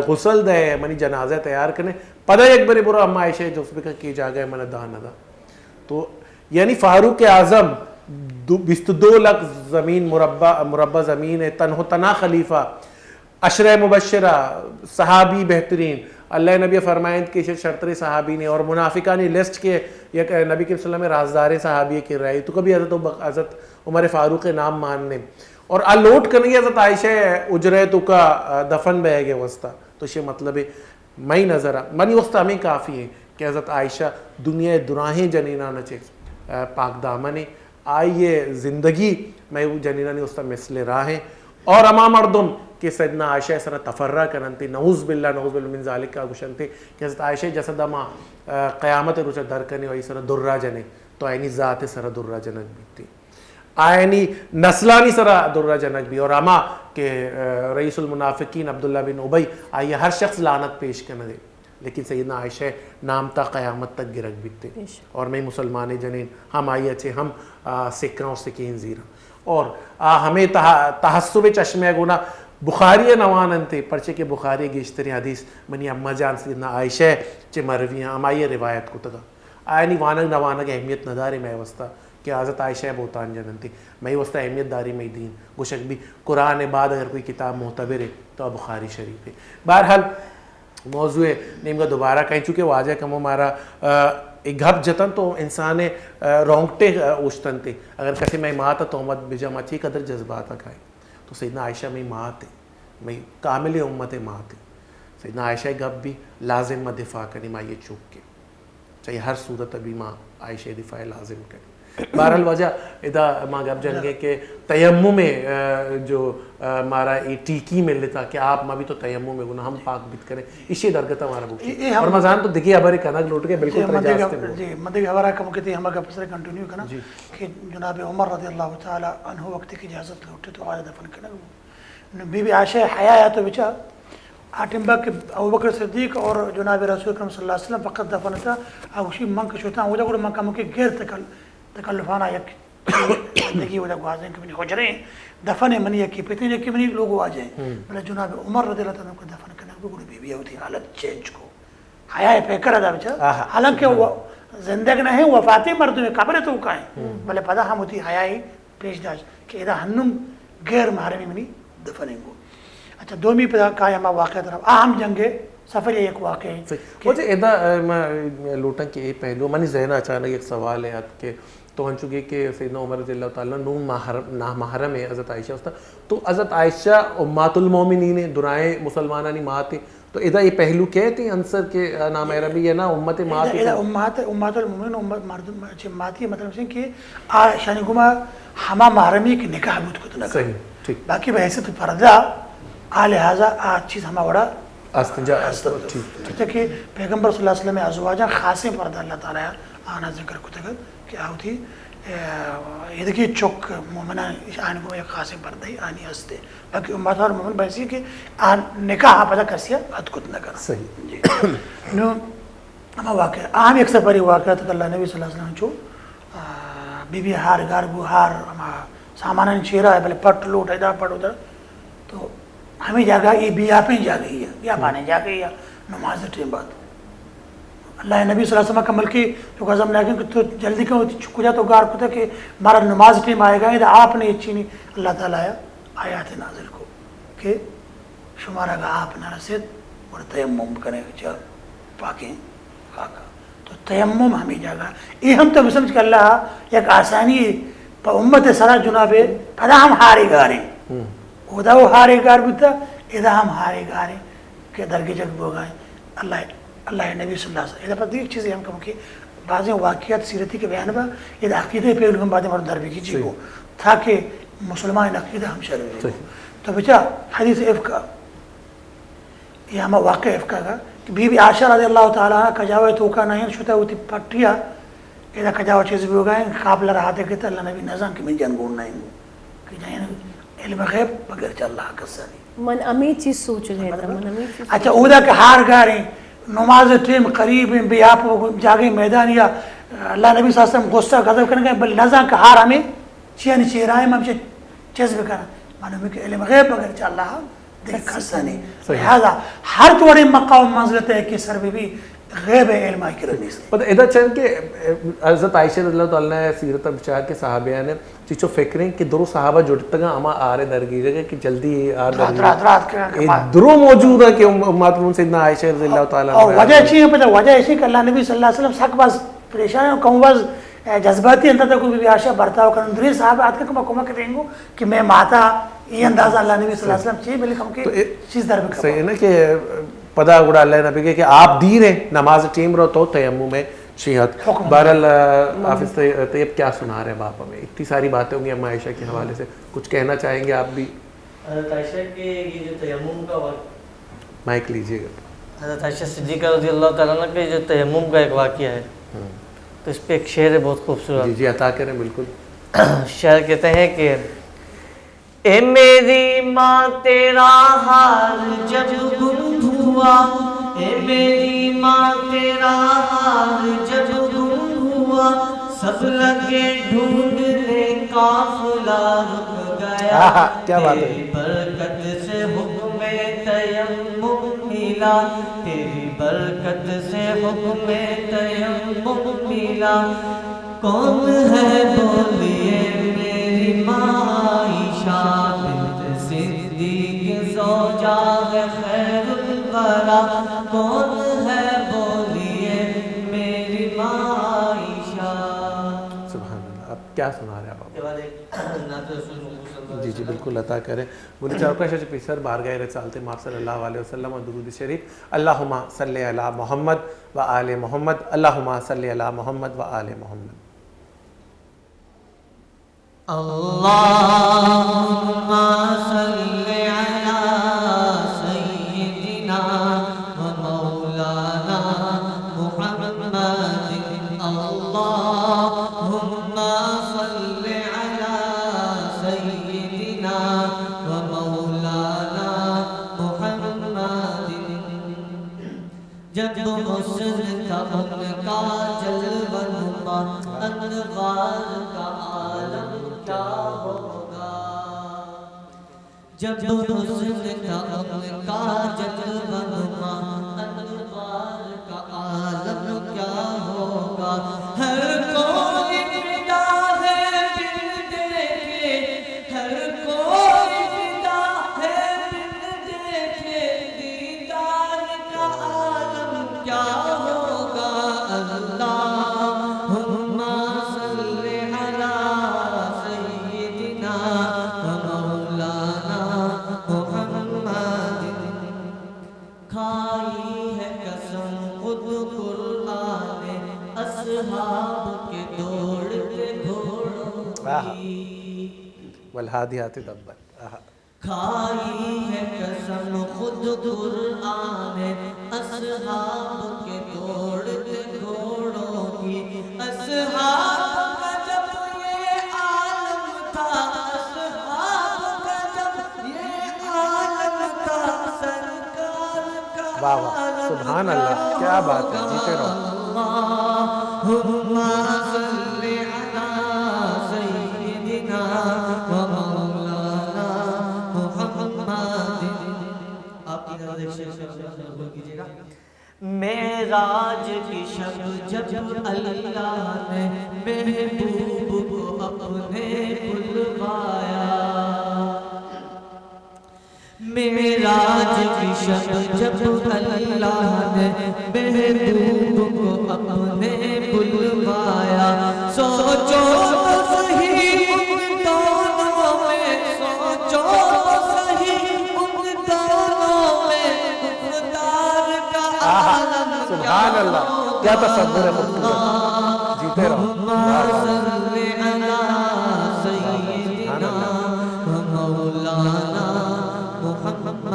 غسل دے، منی جنازہ تیار کنے۔ پدا یک برے برو اما عائشہ جست بکن کہ جاگہ من دان نہ دا۔ تو یعنی فاروق اعظم دو، بیست و دو لکھ زمین مربع، مربع زمین ہے، تنہ و تنہا خلیفہ، عشرہ مبشرہ، صحابی بہترین، اللہ نبی فرمائند کہ شرتریں صحابی نے اور منافقانی لسٹ کے یک نبی کریم صلی اللہ علیہ وسلم رازداریں صحابی کے رہے تو کبھی حضرت ابو بک-، حضرت عمر فاروق نام ماننے اور آ لوٹ کنگی حضرت عائشہ اجرہ تو کا دفن بہ گئے واسطہ۔ تو شے مطلب ہے مئی نظر ء منی واسطہ ہمیں کافی ہیں کہ حضرت عائشہ دنیا ء دراہیں جنینان چے، آ، پاک دامن ہیں۔ آئی ء زندگی مئے جنینانی واسطہ مثل راہ ہیں۔ اور ہما مردم کہ سیدنا عائشہ ء سرا تفرہ کننت، نعوذ باللہ، نعوذ باللہ من ذالک کا گوشنت کہ حضرت عائشہ جسد ما، آ، قیامت روچ در کنے و ای سرا درا جنے تو آئینی ذات سرا درا جنگ بیتی۔ آیانی نسلانی سرا درہ جنگ بی اور ہما کہ، آ، رئیس المنافقین عبداللہ بن ابی، آئی ہر شخص لعنت پیش کنگے، لیکن سیدنا عائشہ نام تا قیامت تک گرگ بیتے۔ اور مئے مسلمان جنین ہم آئی اچے ہم، آ، سکاں اور سکین زیراں۔ اور آ ہمیں تح-، تحسب چشمے گونا بخاری ءَ نہ واننت، پرچے کہ بخاری ءِ گیشتریں حدیث منی اماں جان سیدنا عائشہ ءَ چہ مروی آں، ہمائی ءَ روایت کتگ۔ آیانی وانگ نہ وانگ ءِ اہمیت نہ داریں مئے واسطہ کہ حضرت عائشہ ءَ بہتان جننت، مئے واسطہ اہمیت داریں مئے دین۔ گوشگ بی قرآن ءَ بعد اگر کوئی کتاب معتبر ہے تو بخاری شریف ہے۔ بہرحال، موضوع ءِ نیمگا دوبارہ کئیں، چونکہ واجہ کمو مارا، آ، اے گپ جتن تو انسان ءِ، آ، رونگٹے، آ، اوشتنت۔ اگر کسے مئے مات ءَ تہمت بجا، ما چی قدر جذبات ءَ کائیں۔ تو سیدنا عائشہ مئے مات ءِ، مئے کامل امت ءِ مات ءِ۔ سیدنا عائشہ ءِ گپ بی لازم ما دفاع کنیں، ما یہ چوک کے۔ چاہے ہر صورت ءَ بی ما عائشہ ءِ دفاع لازم کنیں۔ بہرحال واجہ، ادا ما گپ جنگیں کہ تیمم ءِ، آ، جو، آ، مارا اے ٹیکی ملتا کہ آپ ما بی تو تیمم ءِ گنا ہم پاک بیت کنیں، ایشی درگت ءَ مارا بگوش۔ اے، اے ہم اور مزان تو دگہ ہبرے کنگ لوٹ کے بالکل جی، ترے من دگہ، جاستے بو۔ جی، من دگہ ہبرا کم کتی ہمگا پسر کنٹینیو کنا جی۔ کہ جناب عمر رضی اللہ تعالی عنہ وقت کی اجازت لوٹے تو آج دفن کنگ بو۔ نو بی بی عائشہ حیا یا تو بچا آ ٹیمبا کہ ابوبکر صدیق اور جناب رسول اکرم صلی اللہ علیہ وسلم فقط دفن تھا، آ گوشی من کہ شتاں اودا گڑا من کمکے غیر تکل-، تکلفانا یک زندگی اودا گوازیں کہ منی حجرے دفن ہے، منی یکی پتیں، یکی منی لوگ واجہ ہیں۔ بلے جناب عمر رضی اللہ تعالیٰ عنہ کو دفن کرنے کو گڑا بی بی ہوتی حالت چینج کو۔ حیا پیکر ادا بچا۔ حالانکہ وہ زندگ نہ ہیں، وفاتی مردم قبر تو کا ہیں۔ بلے پدا ہم ہوتی حیا پیش داشت کہ ادا ہنم غیر محرمی منی دفنیں گو۔ اچھا، دومی پدا کائے ہما واقعہ طرف، آ ہم جنگ سفر یک واقعہ ہے۔ صحیح۔ کہ اچھا، ادا، اے، ما، اے، لوٹاں کہ اے پہلو، منی ذہن اچانک یک سوال ہے آت کہ تو انچو کہ، کہ سیدنا عمر رضی اللہ تعالیٰ عنہ نو محرم، نامحرم ہے حضرت عائشہ استا، تو حضرت عائشہ امات المومنین ہے، درائیں مسلمانانی مات ہے، تو ادا اے پہلو کئے تئی عنصر کہ، آ، نامحرمی یا نا امت مات ادا، ادا کو؟ امہات، امہات المومنین، امت مردم چہ ماتی مطلب ہے کہ آ شانی گما ہما محرمی کہ نکاح بوت کت نہ۔ صحیح، ٹھیک۔ باقی بحیثیت پردہ آ لحاظا آ چیز ہما وڑا است جا، است۔ ٹھیک، ٹھیک۔ چونکہ پیغمبر صلی اللہ علیہ وسلم ازواجاں خاصیں پردہ اللہ تعالیٰ آنا ذکر کتگ کہ آ وتی، اے، ایدگی چک مومنان آنی گوں یک خاصیں پردہ آنی ہستے۔ باقی امہات المومنین بحیثی کہ آ نکاح پدا کسی اتکت نہ کنا۔ صحیح۔ جی۔ نو ہما واقعہ، آ ہم یک سفری واقعہ تک اللہ نبی صلی اللہ علیہ وسلم چو، آ، بی بی ہار گار بو، ہار ہما سامانانی چیرا ہے، بلے پٹ لوٹ ادا پٹ ادھر۔ تو ہمیں جاگہ، یہ بیاپیں جاگہ ہی ہے، بیاپانیں جاگہ ہی ہے، نماز ٹیم بعد۔ اللہ نبی صلی اللہ علیہ وسلم کا ملکی تو قسم لیکن کہ تو جلدی کن، کجا تو گار کتا کہ مارا نماز ٹیم آئے گا، ادا آپ نے اچینی اللہ تعالیٰ آیا آیات نازل کو کہ شمارا اگاں آپ نہ رسیت، گڑا تیمم کنے چہ پاکیں خاکا۔ تو تیمم ہمیں جاگہ۔ اے ہم تو بسمجھ کہ اللہ یک آسانی پہ امت سرا جناب پدا ہم ہارے گاریں۔ اودا وہ ہارے گار بوتا، ادا ہم ہارے گاریں کہ درگیجگ بوگائیں۔ اللہ، اللہ نبی صلی اللہ علیہ وسلم۔ ادا پتہ یک چیزے ہم کم کہ بعضیں واقعات سیرتی کہ بیان با، ادا عقیدہ پہلو ہم بعضیں مردم در بگیجی کو، تاکہ مسلمان عقیدہ ہم شر بی۔ تو بچا حدیث افک ءَ، یہ ہما واقعہ افک ءَ کہ بی بی عائشہ رضی اللہ تعالیٰ عنہا کجاوے توکا نہ انت، شتا وتی پٹیا ادا کجاو چیز بوگا انت، قابلہ را ہاتھ کتا، اللہ نبی نزان کہ من جن گون نہ انت۔ کہ جن علم غیب بغیر چہ اللہ کسانی۔ من ہمیں چیز سوچ رہے تھا، من ہمیں چیز اچھا، اودا کہ ہار گاریں، نماز ٹیم قریب ہیں، بے آپ جاگے میدان یا اللہ نبی صلی اللہ علیہ وسلم غصہ غضب کرنے گئے، بل نزان کہ ہار ہمیں چیانی چیرا ہے، ہم چیز بکنا۔ معلوم ہے کہ علم غیب بغیر چہ اللہ دگہ کس نہیں۔ لہذا ہر توڑے مقام منزلت ہے کہ سر بی بی غیب علم آئی کرا نیست۔ پتہ ادا چند کہ حضرت عائشہ رضی اللہ تعالیٰ عنہا سیرت بچار کہ صحابیان چیچو فکریں کہ درو صحابہ جڑتگا ہما آرے درگیجگے کہ جلدی آر درات، درگیجگے۔ درات، درات کرن اے کمال۔ درو موجود ہیں کہ ام-، امات من سیدنا عائشہ رضی اللہ تعالیٰ عنہا۔ اور وجہ چی ہے پتہ؟ وجہ ایسی کہ اللہ نبی صلی اللہ علیہ وسلم سک باز پریشان ہیں، کم باز جذباتی انت تو کہ بی بی عائشہ برتاؤ کرن۔ درے صحابہ آتکا کہ ما کمک دیں گو کہ میں ماتا یہ اندازہ اللہ نبی صلی اللہ علیہ وسلم چی بلے کم کہ تو اے چیز در بکا۔ صحیح ہے نا کہ پدا گڑا اللہ نبی کہ آپ دیر ہیں، نماز ٹیم رو تو تیمم ہے۔ شیعت۔ حکم۔ بہرحال، آ، حافظ طیب، طیب کیا سنا رہے ہیں باپ ہمیں؟ اتنی ساری باتیں ہوں گی اما عائشہ کے حوالے سے۔ کچھ کہنا چاہیں گے آپ بھی؟ حضرت عائشہ کے یہ جو تیمم کا واقعہ مائک لیجیے گا۔ حضرت عائشہ صدیقہ رضی اللہ تعالیٰ عنہ کے جو تیمم کا ایک واقعہ ہے، ہوں۔ تو اس پہ ایک شعر ہے بہت خوبصورت۔ جی، جی، عطا کریں، بالکل۔ شعر کہتے ہیں کہ اے میری ماں تیرا ہار جب گم ہوا، اے میری ماں تیرا ہار جب گم ہوا، سب لگے ڈھونڈنے قافلہ رک گیا۔ آہا، کیا بات ہے۔ تیری برکت سے تیری برکت سے حکم تیمم ملا۔ کون ہے بولیے میری ماں عائشہ؟ بنت صدیق زوجہ ہے خیر الورا۔ کون ہے بولیے میری ماں عائشہ؟ سبحان اللہ، آپ کیا سنا رہے ہیں آپ؟ جی جی، بالکل عطا کریں۔ گل چاروکاں، شش پیسر بارگاہ رسالت ماپ صلی اللہ علیہ وسلم اور درود شریف، اللہم صل علی محمد و آل محمد، اللہم صل علی محمد و آل محمد۔ اللهم صل على سيدنا ومولانا محمد۔ اللهم صل على سيدنا ومولانا محمد۔ جب حسن تھا ان کا جلوہ نما، انوار کا عالم کیا ہوگا؟ جب حسن تھا ان کا جلوہ نما، انوار کا عالم کیا ہوگا؟ ہر کوئی فدا ہے بن دیکھے، ہر کوئی فدا ہے بن دیکھے، دیدار کا عالم کیا ہوگا؟ اللہم صل علی سیدنا و مولانا محمد۔ کھائی ہے قسم خود قرآن اصحاب کے دوڑتے گھوڑوں کی۔ والعادیات ضبحا۔ کھائی ہے قسم خود قرآن اصحاب کے دوڑتے گھوڑوں کی۔ اصحاب کا جب یہ عالم تھا، اصحاب کا جب یہ عالم تھا، سرکار کا عالم کیا ہوگا؟ واہ واہ، سبحان اللہ، کیا بات ہے، جیتے رہو۔ اللہم صل علی سیدنا و مولانا محمد۔ آپ کی نظر ایک شعر شعر بول کیجیے گا۔ معراج کی شب جب اللہ نے محبوب کو اپنے بلوایا، معراج کی شب جب اللہ نے محبوب کو اپنے بلوایا، سوچو تو صحیح ان دونوں میں، سوچو تو صحیح ان دونوں میں گفتار کا عالم کیا ہوگا۔ آہا، سبحان اللہ، کیا تصور ہے خوبصورت۔ جیتے رہو۔ اللہم صل علی سیدنا و مولانا محمد۔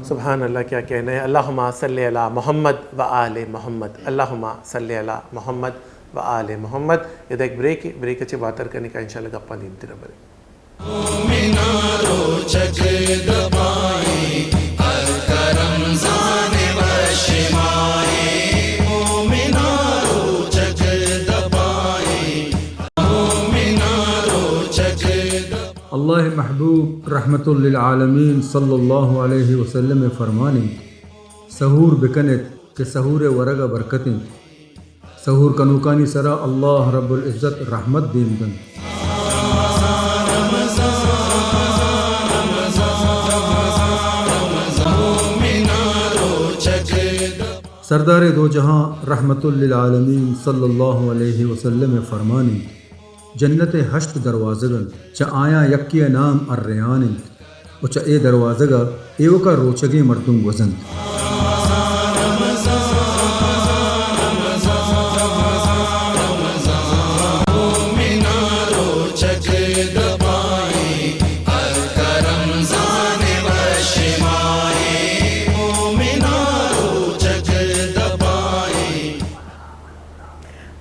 سبحان اللہ، کیا کہنا ہے۔ اللہم صل علی محمد و آل محمد، اللہم صل علی محمد و آل محمد۔ ادا یک بریک، بریک ءَ چہ واتر کنیں کہ انشاءاللہ گپاں دیمتر ءَ بریں۔ مومنا روچگ دپائیں، ہلک رمضان وش ماہیں۔ مومنا روچگ دپائیں، مومنا روچگ دپائیں۔ اللہ ءِ محبوب رحمت للعالمین صلی اللہ علیہ وسلم ءِ فرمان انت، سحور بکن ات کہ سحور ءِ ورگ ءَ برکت انت۔ سحور کنوکانی سرا اللہ رب العزت رحمت دیم دنت۔ سردار دو جہاں رحمت للعالمین صلی اللہ علیہ وسلم ءِ فرمان انت، جنت ءِ ہشت دروازگ انت، چہ آیاں یکے ءِ نام الریان انت ءُ چہ اے دروازگ ءَ ایوک ءَ روچگیں مردم گوزنت۔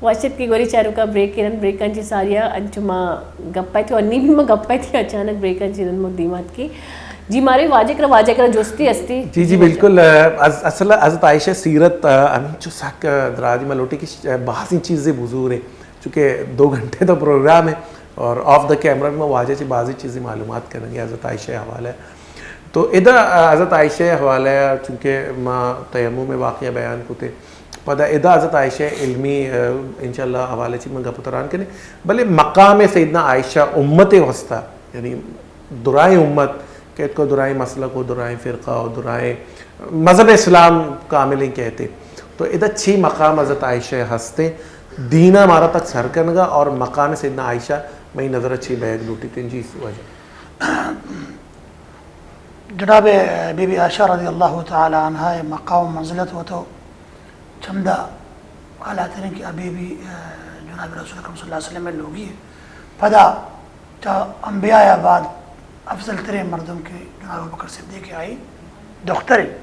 وش اتک ئے گوری چاروکاں، بریک ءَ رند، بریکاں چہ ساری ءَ انچو ما گپ ءَ اتیں، اور نی بھی ما گپ ءَ اتیں، اچانک بریکاں چہ رند ما دیما اتکیں۔ جی مارے واجہ کرا، واجہ کرا جستے استی۔ جی، جی، بالکل۔ از، اصل حضرت عائشہ سیرت، آ، ہمینچو سک دراج، ما لوٹیں کہ بازیں چیزے بزوریں، چونکہ دو گھنٹے تو پروگرام ہے اور آف دا کیمرہ بھی ما واجہ چہ بازیں چیزے معلومات کریں گے حضرت عائشہ ءِ حوالہ ءَ۔ تو ادا، آ، حضرت عائشہ ءِ حوالہ ءَ، چونکہ ما تیمم ءِ واقعہ بیان کتے، پدا ادا حضرت عائشہ ءِ علمی، آ، انشاءاللہ حوالہ چی من گپ ءُ تران کنیں، بلے مقام سیدنا عائشہ امت ءِ واسطہ، یعنی درائیں امت کہ کو درائیں مسلک ءُ درائیں فرقہ ءُ درائیں مذہب اسلام کاملیں کہتے، تو ادا چی مقام حضرت عائشہ ءِ ہستیں دین ءَ مارا تک سر کنگا اور مقام سیدنا عائشہ مئی نظر ءَ چی بیگ لوٹیتیں؟ جی واجہ۔ جناب بی بی عائشہ رضی اللہ تعالی عنہا ءِ مقام و منزلت و تو چمدا اعلیٰ ترین کہ ابھی بھی، آ، جناب رسول اکرم صلی اللہ علیہ وسلم ءِ لوگی ہے۔ پدا چا انبیاء ءَ بعد افضل ترین مردم کہ جناب ابوبکر صدیق آئی دختر ہے۔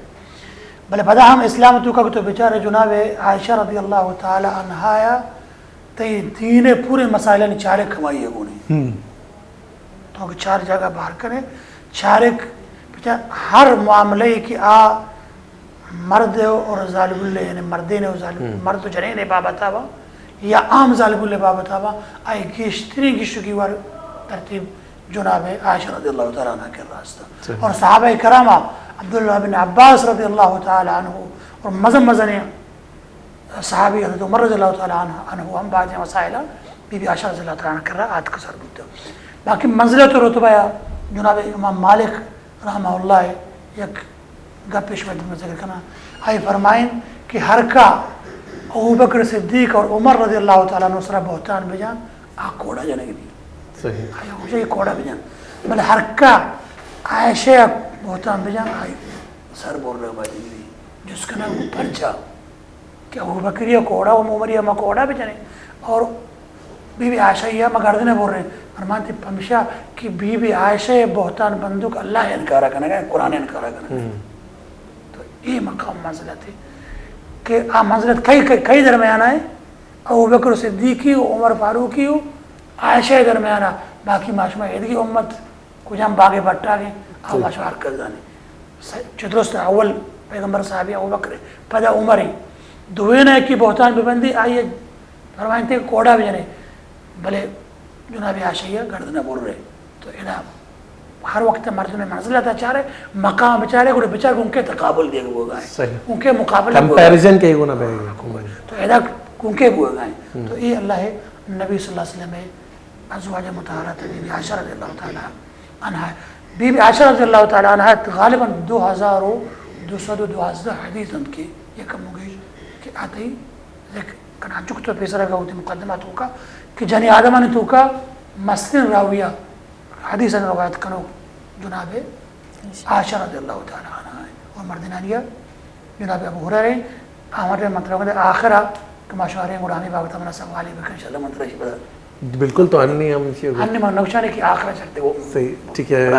بلے پدا ہم اسلام تو کا تو بیچارے جناب عائشہ رضی اللہ تعالی عنہا یا تئی دین ءِ پورے مسائلانی چارک ہمائی ءَ گون ایں۔ تو کہ چار جاگہ بہر کنے، چارک پچا ہر معاملے کہ آ مرد اور زالبول، یعنی مردین و زال-، مرد و جنین بابت آبا یا عام زالبول بابت آبا، آئی گیشترین گیشو گیوار ترتیب جناب عائشہ رضی اللہ تعالی عنہا کر راستا۔ اور صحابہ کرام، عبداللہ بن عباس رضی اللہ تعالی عنہ اور مزن مزنیں صحابی حضرت عمر رضی اللہ تعالی عنہ، عنہ ہم بعض مسائل بی بی عائشہ رضی اللہ تعالی عنہ کرا آتک سر بوتا۔ باقی منزلت و رتبہ یا جناب امام مالک رحمہ اللہ یک گپش میں تمہیں ذکر کرنا۔ آئی فرمائیں کہ ہر کا ابوبکر صدیق اور عمر رضی اللہ تعالی عنہ سرا بہتان بجان، آ کوڑا جنگ دی۔ صحیح۔ آئی ہو جائی کوڑا بجان۔ بلے ہر کا عائشہ بہتان بجان، آئی سر بور رہا باجی دی۔ جس کنا وہ پرچا کہ ابوبکری ءَ کوڑا و عمری ءَ ما کوڑا بجنے اور بی بی عائشہ ءَ ما گردن ءَ بریں۔ فرمانتی پمشا کہ بی بی عائشہ ءِ بہتان بندوک اللہ ءَ انکار کنگا، قرآن ءَ انکار کنگا۔ تو اے مقام منزلت ہے کہ آ منزلت کئی، کئی، کئی درمیان ہے؟ ابوبکر صدیقی و عمر فاروقی و عائشہ ءِ درمیان، باقی ما شما ایدگی امت کجام باغ ءِ بٹاگ ایں، آ ما شما ہر کس زانیں۔ س-، چہ درست اول پیغمبر صحابی ابوبکر، پدا عمر، دوینا یکے بہتان ببندی، آئی فرمائنتے کہ کوڑا بجنے، بلے جناب عائشہ ءَ گردن برے۔ تو ادا ہر وقت مردم منزلت چارے، مقام بچارے، گڑا بچار گوں کے تقابل دیگ بوگا ہے۔ صحیح۔ گوں کے مقابلہ بوگا ہے۔ کمپیریزن کے گنا بے۔ تو ادا گوں کے بوگا ہے۔ تو اے اللہ نبی صلی اللہ علیہ وسلم ازواج مطہرات بی بی عائشہ رضی اللہ تعالی عنہا۔ بی بی عائشہ رضی اللہ تعالی عنہا غالباً دو ہزار و دو سد و دوازدہ حدیث انت کہ یک مگیش کہ آتی یک کنا چک تو پیسرا گوتی مقدمہ توکا کہ جنی آدمانی توکا مسترین راویہ حدیث روایت کنو جناب عائشہ رضی اللہ تعالی عنہا اور مردینانی جناب ابو ہریرہ۔ آمد مطلب آخرہ کہ ما شمارے گڑا ہمیں بابت منا سوالے بکن، انشاءاللہ من ترا شی بدا۔ بالکل، تو ہنی ہم شی ہنی من نوشانے کہ آخرہ چڑھتے وہ۔ صحیح، ٹھیک ہے۔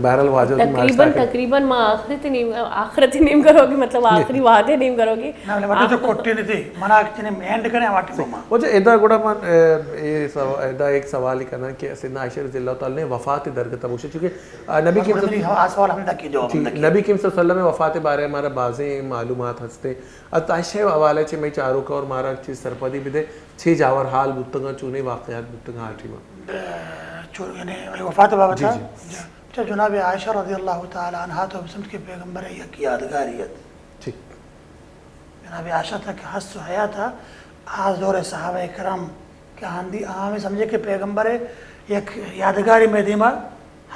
بہرحال واجہ تقریباً، تقریباً ما آخرت نیم، آخرت نیم کرو گے، مطلب آخری وعدے نیم کرو گے۔ نہ، مطلب تو کٹے نہیں تھے، منا کتنے اینڈ کریں واٹی ما۔ اچھا، ادا گڑا من، اے، اے سوا-، ادا ایک سوال ہی کرنا کہ سیدنا عائشہ رضی اللہ تعالی نے وفات درگت ابوشے، چونکہ، آ، نبی کریم صلی-، آ سوال ہم دا کی جواب ہم دا کی۔ نبی کریم صلی اللہ علیہ وسلم وفات بارے ہمارا بازیں معلومات ہستے۔ حضرت عائشہ ءِ حوالہ چہ مئے چاروک اور مارا چیز سرپدی بدے، چے جاور حال بوتگاں، چونیں واقعات بوتگاں آ ٹیما؟ چو-، یعنی وفات بابت جی، جی۔ چہ جناب عائشہ رضی اللہ تعالی عنہا تو بسمت کہ پیغمبر یک یادگاری ات۔ ٹھیک۔ جناب عائشہ تک ہست و حیات آ دور صحابہ کرام کہ ہندی ہمیں سمجھے کہ پیغمبر یک یادگاری میں دیما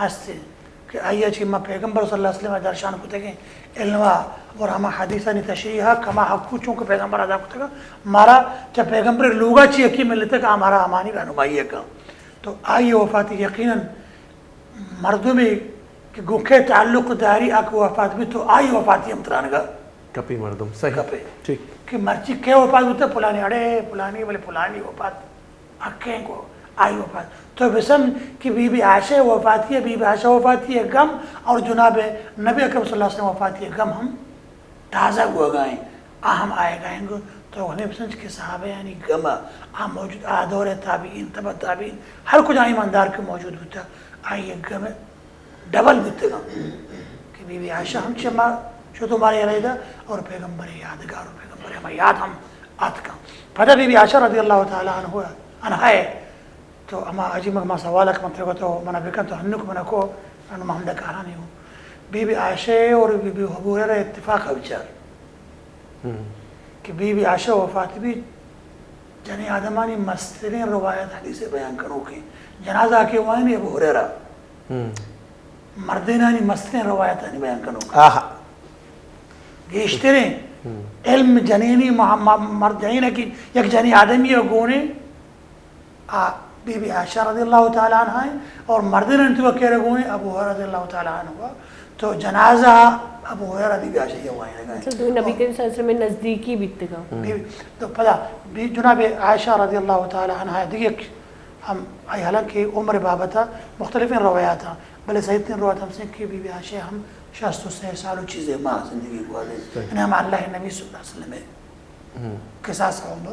ہست انت کہ آئی ءَ چہ ما پیغمبر صلی اللہ علیہ وسلم ءَ درشان کتگیں علم ءَ اور ہما حدیثانی تشریح ءَ کما حق چونکہ پیغمبر ادا کتگ، مارا چہ پیغمبر لوگا چی یکی ملتگ آ مارا ہمانی رہنمائی ءَ کن۔ تو آئی وفاتی یقیناً مردمے کہ گوں کے تعلق داری آ کہ وفات بھی تو آئی وفاتی ہم ترانگا کپی مردم، صحیح۔ کپے۔ ٹھیک۔ کہ مرچی کے وفات بوتا، پلانی اڑے، پلانی، بلے پلانی وفات۔ حقیں کو آئی وفات۔ تو بسم کہ بی بی عائشہ وفاتی ہے، بی بی عائشہ وفاتی ہے غم اور جناب نبی اکرم صلی اللہ علیہ وسلم وفاتی ہے غم ہم تازہ ہوا گائیں، آ ہم آئے گائیں گو۔ تو ہمیں بسم کہ صحابہ یعنی غم آ موجود، آ دور تابعین، تبع تابعین، ہر کجا ایماندار کے موجود ہوتا، آئی غم ڈبل بوتگاں کہ بی بی عائشہ ہم چہ ما شتو مارے علیحدہ اور پیغمبر یادگار اور پیغمبر ہما یاد ہم آتکاں۔ پدا بی بی عائشہ رضی اللہ تعالی عنہ، عنہا ہے۔ تو ہما عجیب ما سوال کہ من ترگو تو منا بکن تو ہنوک منا کو، انو ما ہم دکارانی ہوں۔ بی بی عائشہ اور بی بی ابو ہریرہ اتفاق ءَ بچار کہ بی بی عائشہ وفات بی، جنیں آدمانی مستریں روایت حدیث بیان کنوکیں، جنازہ کہ وانی ابو ہریرہ، مردینانی مستریں روایتانی بیان کنوک، گیشتریں علم جنینی مہ-، مہ-، مرد جنین کہ یک جنی آدمی گونے، آ بی بی عائشہ رضی اللہ تعالی عنہا ہیں، اور مردین انتو کہہ رہے گونے ابو ہریرہ رضی اللہ تعالی عنہ۔ تو جنازہ ابو ہریرہ بی بی عائشہ یہ وائیں لگا۔ مطلب دو نبی کریم صلی اللہ علیہ وسلم نزدیکی بیتگا۔ بی-، تو پدا بی جناب عائشہ رضی اللہ تعالی عنہا دیگه ہم آئی، حالانکہ عمر بابتا مختلفیں روایات ہیں، بلے صحیح ترین روایت ہم سن کہ بی بی عائشہ ہم شصت و سہ سال و چیزے ماہ زندگی گوازے۔ یعنی ہم اللہ نبی صلی اللہ علیہ وسلم کساس عمر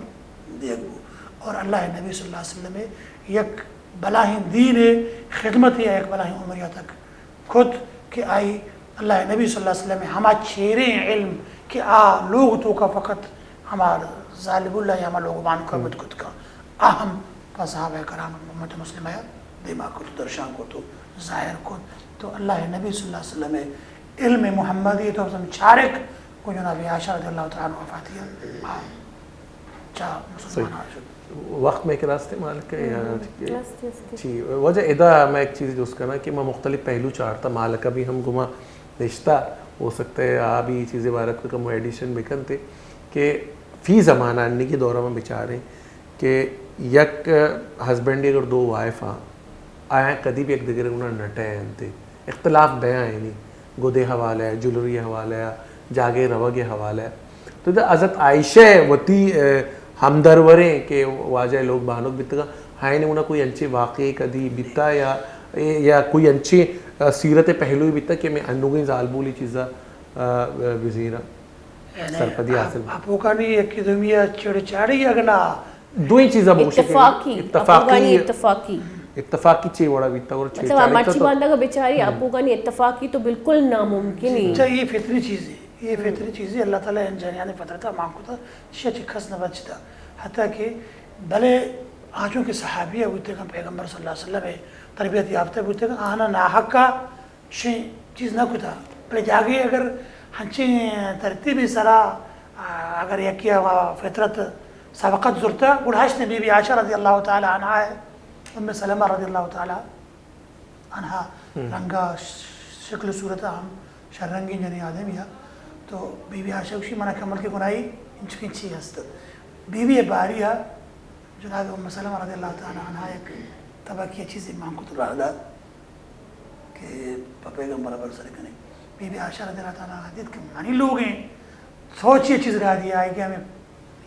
دیگ بو۔ اور اللہ نبی صلی اللہ علیہ وسلم یک بلاہیں دین خدمت یا یک بلاہیں عمر یا تک کت کہ آئی اللہ نبی صلی اللہ علیہ وسلم ہما چیریں علم کہ آ لوگ توکا فقط ہما ظالب اللہ یا ہما لوگ بانکا بد کت کا، آ ہم پہ صحابہ کرام امت مسلمہ یا دیما کت، درشان کت، ظاہر کت۔ تو اللہ نبی صلی اللہ علیہ وسلم علم محمدی تو ہم چارک و جناب عائشہ رضی اللہ تعالی عنہ وفاتی ہے۔ آ چا مسلمان صحیح۔ آشد۔ وقت میں کہ راستے مالک ہے یا کہ است، است۔ جی، وجہ ادا میں ایک چیز جست کرنا کہ میں مختلف پہلو چارتا، مالک ابھی ہم گما نشتا، ہو سکتا ہے آ بھی چیزیں بارت کا کم ایڈیشن بکنتے کہ فی زمانہ انیگی دورہ میں بچاریں کہ یک ہسبینڈ اگر دو وائف آں، آیاں کدی بھی یک دگرے گنا نہ ٹہینتے، اختلاف بیاں یعنی گدے حوالہ ءَ، جولری حوالہ ءَ، جاگے روگ حوالہ ءَ۔ تو دا حضرت عائشہ وتی، اے، ہمدروریں کہ واجہ لوگ بانک بیتگا، ہائیں گنا کوئی انچے واقعے کدی بیتا یا، یا کوئی انچے، اے، سیرت پہلوی بیتا کہ میں انوگیں زالبولی چیزا، اے، بزیراں۔ یعنی سرپدی حاصل۔ اپ-، اپوکانی یکی دومی ءَ چڑ چاڑی اگنا دوئی چیزاں بگوشے کہ اتفاقی، اتفاقی۔ اپوکانی اتفاقی۔ اتفاقی چی وڑا بیتا اور چڑ مطلب، چاڑی مرچی تو بندہ کا بیچاری اپوکانی اتفاقی تو بالکل ناممکن ہی۔ اچھا، یہ فطری چیز ہے، یہ فطری چیز ہے، اللہ تعالی ان جنیان فطرت مان کو تھا، شیء چی کس نہ بچتا۔ حتیٰ کہ بلے آ چونکہ صحابیہ بوتے کہ پیغمبر صلی اللہ علیہ وسلم تربیت یافتہ بوتے کہ آنا ناحقا شی چیز نہ کتا، بلے جاگے اگر ہنچیں ترتیبی سرا، آ، اگر یکی ءَ فطرت سبقت زرتا، گڑا ہشت بی بی عائشہ رضی اللہ تعالی عنہا، ام سلمہ رضی اللہ تعالی عنہا، رنگا ش-، شکل صورت ہم شررنگیں جنی آدمی ہے۔ تو بی بی عائشہ گوشی منا کمل کے گناہی انچ پنچی ہست۔ بی بی باری ہے، جناب ام سلمہ رضی اللہ تعالی عنہا یک تبکی چیزی مان کت راہ دات کہ پہ پیغمبر برسر کنے۔ بی بی عائشہ رضی اللہ تعالی عنہا دیت کہ منی لوگیں سوچی چیز را دیا آئی کہ ہمیں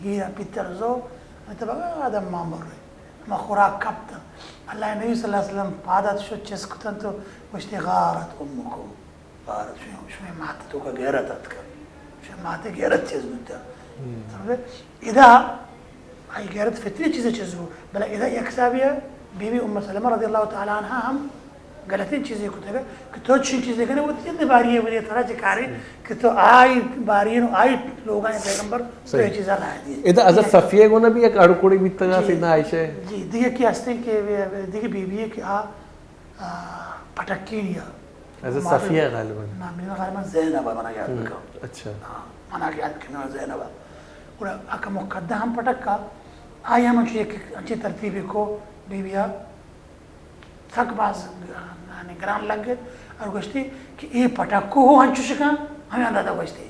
ہیرا پیتر زو، ہمیں تبا آدم مان بر رہے۔ ہما خوراک کپت۔ اللہ نبی صلی اللہ علیہ وسلم پادات شد چست کتن تو گوشتی غارت امکم۔ بارت شوی، شوی مات تو کا غیرت اتکا۔ شوی مات غیرت چیز بوتا۔ سمجھے؟ ادا آئی غیرت فطری چیز چیز بو۔ بلے ادا یک حسابی ہے، بی بی ام سلمہ رضی اللہ تعالی عنہا ہم غلطیں چیزے کتگا کہ تو چین چیزے کنے، وہ جند باری ہے، وہ ترا چکارے کہ تو آئی باری نو آئی لوگاں پیغمبر تو یہ چیزا نہ دی۔ ادا حضرت صفیہ گونا بھی ایک اڑکڑی بیتگا جی، سیدنا عائشہ۔ جی، دیگه کی ہستیں کہ دیگه بی بی ہے کہ آ آ، پٹکینی ءَ۔ ایز اے مارو۔ صفیہ غالباً۔ نہ، من غالباً زینب ءَ منا یاد بکن۔ اچھا۔ ہاں، منا یاد کہ من زینب ءَ۔ گڑا اکا مقدہ ہم پٹکا، آئی ہم انچو یک انچیں ترتیبے کو بی بی ءَ سک باز، یعنی گران لگت اور گوشتی کہ اے پٹکو ہو انچو شکن، ہمیں اندازہ گوشتی۔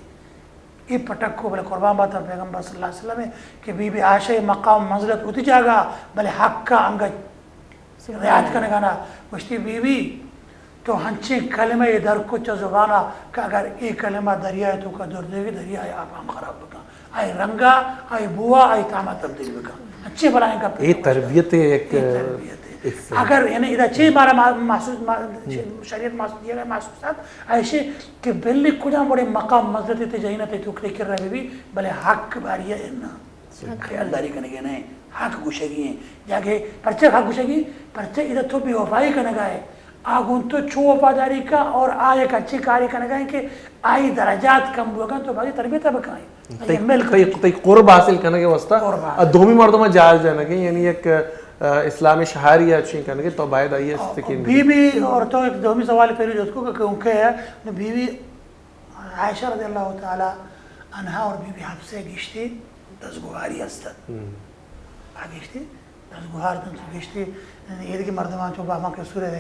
اے پٹکو بلے قربان باتاں پیغمبر صلی اللہ علیہ وسلم کہ بی بی عائشہ مقام منزلت ہوتی جاگا، بلے حق کا انگا رعایت کنگا نا۔ گوشتی، بی بی، تو ہنچیں کلمہ ءَ در کت چہ زبانا کہ اگر اے کلمہ دریائے توکا در دیگی، دریائے آپ ہم خراب بکن۔ آئی رنگا، آئی بوا، آئی تاما تبدیل بکن۔ ہنچیں بلائیں گپ اے تربیت ایک اے تربیت ہے۔ اگر یعنی ادا چے مارا ما-، محسوس، ما-، شریعت محسوس، یہ محسوسات ایشی کہ بلی کجام بڑے مقام مزدت تے جہینا تے تو کلے کر رہے بھی، بلے حق باری ہے نا۔ خیالداری کنگے نہ، حق گوشگی ہیں۔ جاگے پرچہ حق گوشگی، پرچہ ادا تو بے وفائی کنگا ہے۔ آ گون تو چو وفاداری کا اور آ یک اچھی کاری کنگا ہے کہ آئی درجات کم بوگا تو بازی تربیت بکائیں۔ تئی، تئی، تئی قرب حاصل کنگے واسطہ۔ قرب حاصل۔ آ دومی مردم جائز جنگے، یعنی یک اسلام شہاری ءَ چین کنگے تو باید آئی ءَ سکین بی بی۔ اور تو ایک دومی سوال پہلے جوت کو کہ کیوں کہ ہے، بی بی عائشہ رضی اللہ تعالی عنہا اور بی بی حفصہ گشتی دزگوہاری ہستت۔ آ گشتی دزگوہار تن تو گشتی، یعنی ایدگی مردمان چو با ہما کہ سورہ،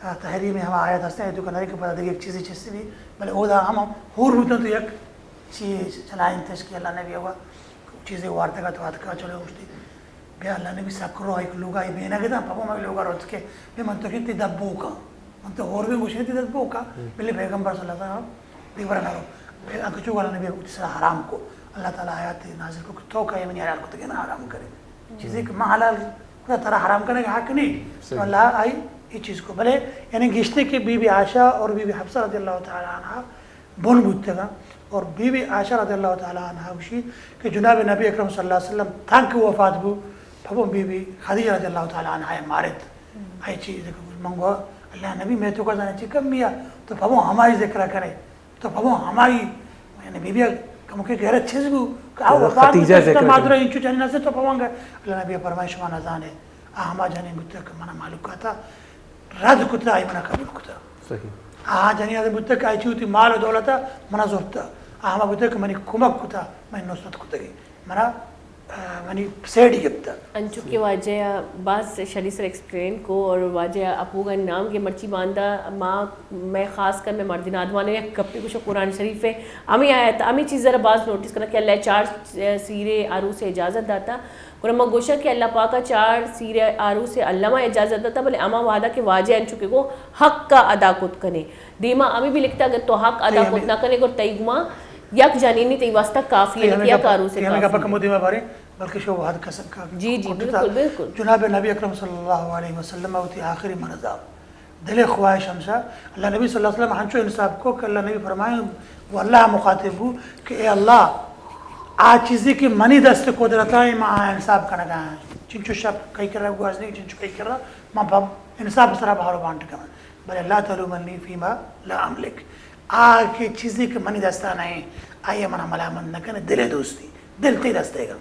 آ، تحریم ہما آیت ہستن، تو کناری کہ پدا دیگه یک چیزی چیزی بھی، بلے اودا ہم ہور بوتن تو یک چی چلائیں تش کہ اللہ نبی ہوا چیزے وارتگا تو آتکا چلو گوشتی، بیا اللہ نبی سکرو ایک لوگا ای بینگ دا، پپو میں لوگا روت کے، بے من تو کتی دبو کا، من تو ہور بھی گوشتی دبو کا، بلے پیغمبر صلی اللہ علیہ وسلم دیورا نہ رو۔ پھر انکہ چو اللہ نبی ءَ وتی سرا حرام کو، اللہ تعالی آیات نازل کو کہ تو کئے منی حلال کتگے نا حرام کرے۔ چیزے کہ من حلال کتا ترا حرام کرنے کا حق نہیں۔ تو اللہ آئی یہ چیز کو بلے، یعنی گشتے کہ بی بی عائشہ اور بی بی حفصہ رضی اللہ تعالی عنہا بن بوتگا، اور بی بی عائشہ رضی اللہ تعالی عنہا گوشی کہ جناب نبی اکرم صلی اللہ علیہ وسلم تانکہ وفات بو، پھبو بی بی خدیجہ رضی اللہ تعالی عنہا مارت۔ آئی چیز منگو اللہ نبی میں تو کا جانے چی کم بیا، تو پھبو ہمائی ذکر کرے۔ تو پمو ہمائی، یعنی بی بی کمکے غیرت چیز بو کہ آ وفات خدیجہ ذکر مادر انچو جنین است تو پمانگا۔ اللہ نبی فرمائے شما نزانے، آ ہما جنین بوتا کہ منا مالوکاتا رد کتا، آئی منا قبول کتا۔ صحیح۔ آ جنین بوتا کہ آئی چوتی مال و دولتا منا زورتا، آ ہما بوتا کہ منی کمک کتا، منی نصرت کتگی۔ منا، آ، منی سیڈی گپتا۔ انچو کہ واجہ باز شری سر ایکسپلین کو اور واجہ اپوگا نام کے مرچی باندا ما، میں خاص کر میں مردین آدمان یک گپے گوشو قرآن شریف ہے، ہمیں آیت، ہمیں چیز ذرا باز نوٹس کرا کہ اللہ چار سیرے آروس اجازت داتا۔ اور ہما گوشا کہ اللہ پاکا چار سیرے آروس اللہ ما اجازت داتا، بلے ہما وعدہ کہ واجہ انچو کہ گو حق کا ادا کت کنے۔ دیما ہمیں بھی لکھتا اگر تو حق ادا کت نہ کنے گو تئی گما یک جنینی تئی واسطہ کافی ہے، یک آروس کافی ہے۔ ہمیں گپا کمو دیما بارے، بلکہ شو وہد کسر کا جی، جی، بالکل، بالکل۔ جناب نبی اکرم صلی اللہ علیہ وسلم وتی آخری مرضا دل خواہش ہمشا، اللہ نبی صلی اللہ علیہ وسلم ہنچو انصاف کو کہ اللہ نبی فرمائے، وہ اللہ مخاطب ہو کہ اے اللہ، آ چیزی کہ منی دست قدرتا ہے، ما آ انصاف کنگا ہیں۔ چنچو شپ کئی کرا گوازنی، چنچو کئی کرا، ما انصاف سرا بہارو بانٹ کرا۔ بلے لا تلومنی فیما لا املک۔ آ کہ چیزے کہ منی دستا نہ ایں، آئی ءَ منا ملامت نہ کنے، دل ءِ دوستی، دل تئی دست ءَ گا۔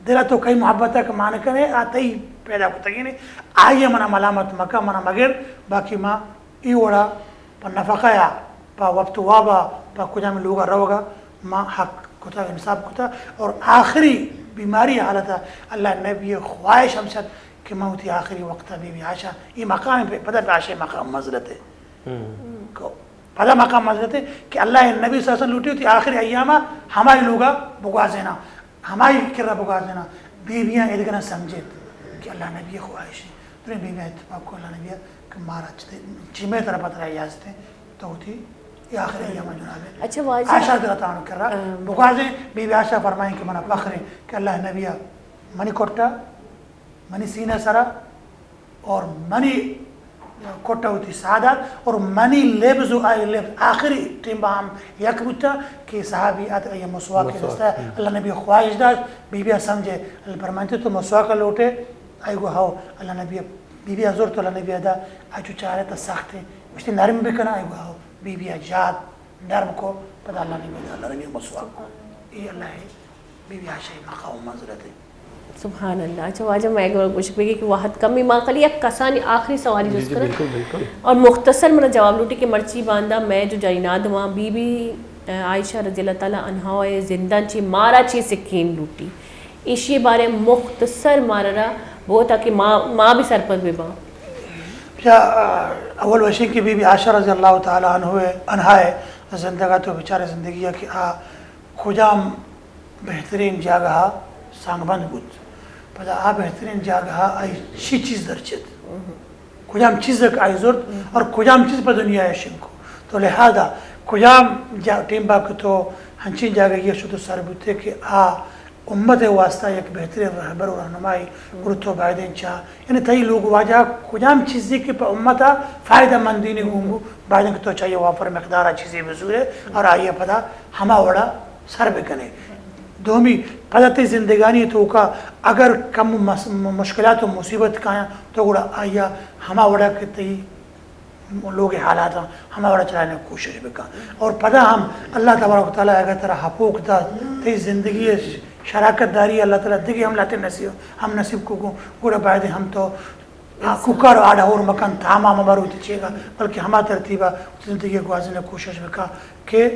دل ءَ تو کئی محبت ءَ کہ مان کنے، آ تئی پیدا کتگی نے، آئی ءَ منا ملامت مکن، منا مگر، باقی ما ای وڑا پہ نفقہ ءَ، پہ وپت واب ءَ، پہ کجام لوگ ءَ روگ ءَ، ما حق کتا، انصاف کتا، اور آخری بیماری حالت ءَ اللہ نبی خواہش ہم شد کہ من وتی آخری وقت ءَ بی بی عائشہ، ای مقام پہ، پدا پہ عائشہ مقام منزلت ہے۔ کو پدا مقام منزلت ہے کہ اللہ نبی صلی اللہ علیہ وسلم لوٹی وتی آخری ایام ءَ ہمائی لوگ ءَ بگوازینا، ہمائی کرا بگوازینا، بی بیاں ایدگہ نہ سمجھت کہ اللہ نبی خواہش ہے۔ دریں بی بیاں اتفاق کو اللہ نبی کہ مارا چتے، چی میں طرف ترا اجازت ہے، تو وتی یہ آخری ایام ءَ جناب ہے۔ اچھا واجہ۔ عائشہ رضی اللہ تعالیٰ عنہ کرا بگوازیں، بی بی عائشہ فرمائیں کہ منا فخر ہے کہ اللہ نبی منی کٹا، منی سینہ سرا اور منی کٹا وتی سادات اور منی لبز و آئی لبز آخری ٹیم با ہم یک بوتا کہ صحابی آت آئی مسواک دستا۔ اللہ نبی خواہش داشت، بی بی سمجھے، اللہ فرمانتے تو مسواک لوٹے، آئی گو ہاؤ۔ اللہ نبی، بی بی زور تو اللہ نبی ادا، آئی چو چارے تا سخت ہے، مشتی نرم بکنا، آئی گو ہاؤ۔ بی بی جاد نرم کو، پدا اللہ نبی ادا، اللہ نبی مسواک کو۔ اے اللہ ہے۔ بی بی عائشہ مقام و منزلت ہے۔ سبحان اللہ۔ اچھا واجہ، میں گوشگ بگی کہ وہد کمی، ما خالی یک کسانی آخری سوالی جست کرا۔ بالکل، بالکل۔ اور مختصر منا جواب لوٹی کہ مرچی باندا میں جو جائیناد وہاں بی بی عائشہ رضی اللہ تعالیٰ عنہا زندان چی مارا چی سکین لوٹی، ایشی بارے مختصر مارا را بہت تاکہ ما، ما بھی سرپد بباں۔ بیا، اول وشیں کہ بی بی عائشہ رضی اللہ تعالیٰ عنہ، عنہا زندگا تو بیچارے زندگی ہے کہ آ کجام بہترین جاگہ ءَ سانگ بند بوت۔ پدا آ بہترین جاگہ ءَ آئی چی چیز درچت؟ کجام چیز ءَ آئی زرت اور کجام چیز پہ دنیا ءَ شنگ کو؟ تو لہذا کجام جا-، ٹیم با کہ تو ہنچین جاگہ ءَ شت و سر بوتے کہ آ امت ءِ واسطہ یک بہترین رہبر و رہنمائی گڑا تو بایدیں چا، یعنی تئی لوگ واجہ کجام چیزے کہ پہ امت ءَ فائدہ مندی نے گوں بو، بایدیں کہ تو چاہیے وافر مقدار ءَ چیزے بزورے اور آئی ءَ پدا ہما وڑا سر بکنے۔ دومی، پدا تئی زندگانی توکا اگر کم مس-، مشکلات و مصیبت کایاں تو گڑا آئی ءَ ہما وڑا کہ تئی لوگ حالات ہما وڑا چلانے کوشش بکن۔ اور پدا ہم اللہ تبارک و تعالیٰ اگر ترا ہپوک دات، تئی زندگی شراکت داری اللہ تعالی دگہ ہم لہتے نصیب، ہم نصیب کو گوں، گڑا باید ہم تو آ کوکار و آڈ ہور مکن، تاما ممر وتی چیگا، بلکہ ہما ترتیبا وتی زندگی گوازینگ کوشش بکا کہ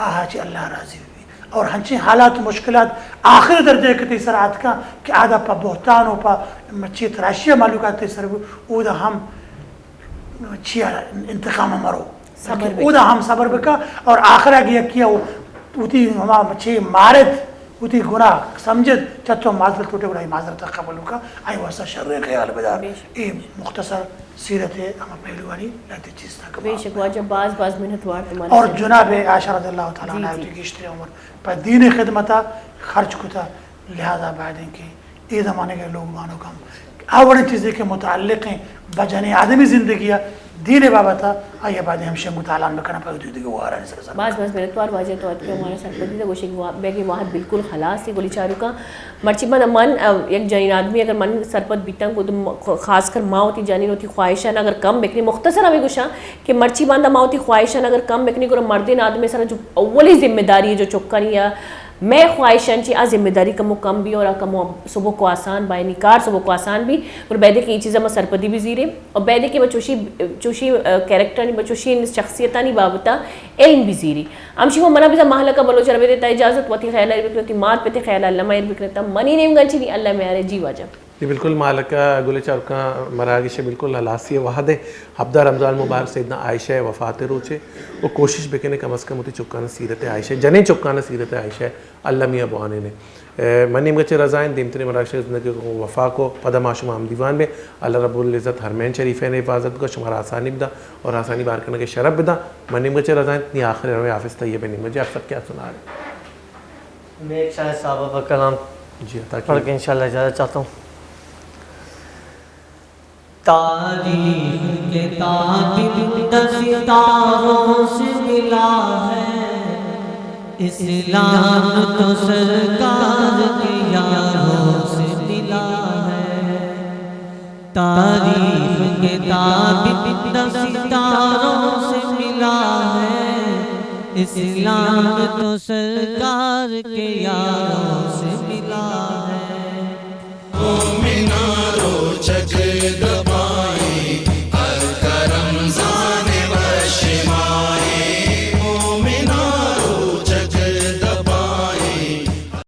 آہا چہ اللہ راضی بی۔ اور ہنچیں حالات و مشکلات آخر درجہ کہ تئی سر آتکا کہ آدا پہ بہتان و پہ چی تراشی مہلوکات تئی سر بی، اودا ہم چیا انتقام مرو۔ صبر بکن۔ اودا ہم صبر بکا اور آخر اگہ یکی او وتی ہما چی مارت، وتی گناہ سمجھت، چہ تو معذرت لوٹے، گڑا ای معذرت قبول بکا، آئی واسطہ شر خیال بدار۔ بے شک۔ اے مختصر سیرت ہما پہلوانی لہتے چیز تک بے شک واجہ، باز باز منت وار تمہارا اور شریف۔ جناب عائشہ رضی اللہ تعالی جی، عنہا جی۔ وتی گیشتر عمر پہ دین خدمتا خرچ کتا، لہذا باید انت کہ اے زمانگ ء لوگ بانک ہم آ وڑیں چیزے کہ متعلق ہیں بہ جنیں آدمی زندگی ء دین ء بابت ء، آئی ء باید ہمشی ہم گوں تالان بکناں پہ وتی دگہ وہارانی سر ء سر۔ باز باز منتوار واجہ تو اتکے ہمارا سرپدی دے گوشے کہ وا-، بیگی واحد بالکل خلاص ہے گلی چاروکاں۔ مرچی من، من، ا، یک جنین آدمی اگر من سرپد بیتاں گوں تو م-، خاص کر ما وتی جنین وتی خواہشاں اگر کم بکنی، مختصر ہمیں گوشاں کہ مرچی باندا ما وتی خواہشاں اگر کم بکنی گڑا مردین آدمی سر جو اولی ذمہ داری ہے جو چکانی یا مئے خواہش انت چی آ ذمہ داری کمو کم بی اور آ کمو سبک و آسان با، یعنی کار سبک و آسان بی، گڑا بیدے کہ اے چیزا ما سرپدی بزیریں اور بیدے کہ ما چوشی، چوشی، آ، کریکٹرانی، ما چوشی شخصیتانی بابتا علم بزیری۔ ہمشی ما منا بزا مہلکا بلوچ عربی دیتا اجازت، وتی خیالا بکن، وتی مات پتے خیالا اللہ مہر بکن تا منی نیمگا چی نی اللہ میارے جی واجہ۔ جی بالکل مالکہ گل چاروکاں، مراگش بالکل ہلاسی وہد ہے۔ ہبدہ رمضان مبارک سیدنا عائشہ وفات روچے و کوشش بکنے کم از کم وتی چکان سیرت عائشہ، جنین چکان سیرت عائشہ المی ء بوانین۔ اے، من نیمگا چہ رضا انت، دیمتریں مراگش زندگی کو وفا کو پدا ما شما ہم دیوان بیں۔ اللہ رب العزت حرمین شریفین حفاظت بکا، شمارا آسانی بدا اور آسانی بار کنگے شرف بدا۔ من نیمگا چہ رضا انت، نی آخر ہمیں حافظ طیب نیمگا جی آپ سب کیا سنا رہے۔ میں ایک شاعر صاحب کا کلام جی عطا پڑھ کے کیجیے۔ انشاءاللہ اجازت چاہتا ہوں۔ تاریخ کے تعدد ستاروں سے ملا ہے، اسلام تو سرکار کے یاروں سے ملا ہے۔ تاریخ کے تعدد ستاروں سے ملا ہے، اسلام تو سرکار کے یاروں سے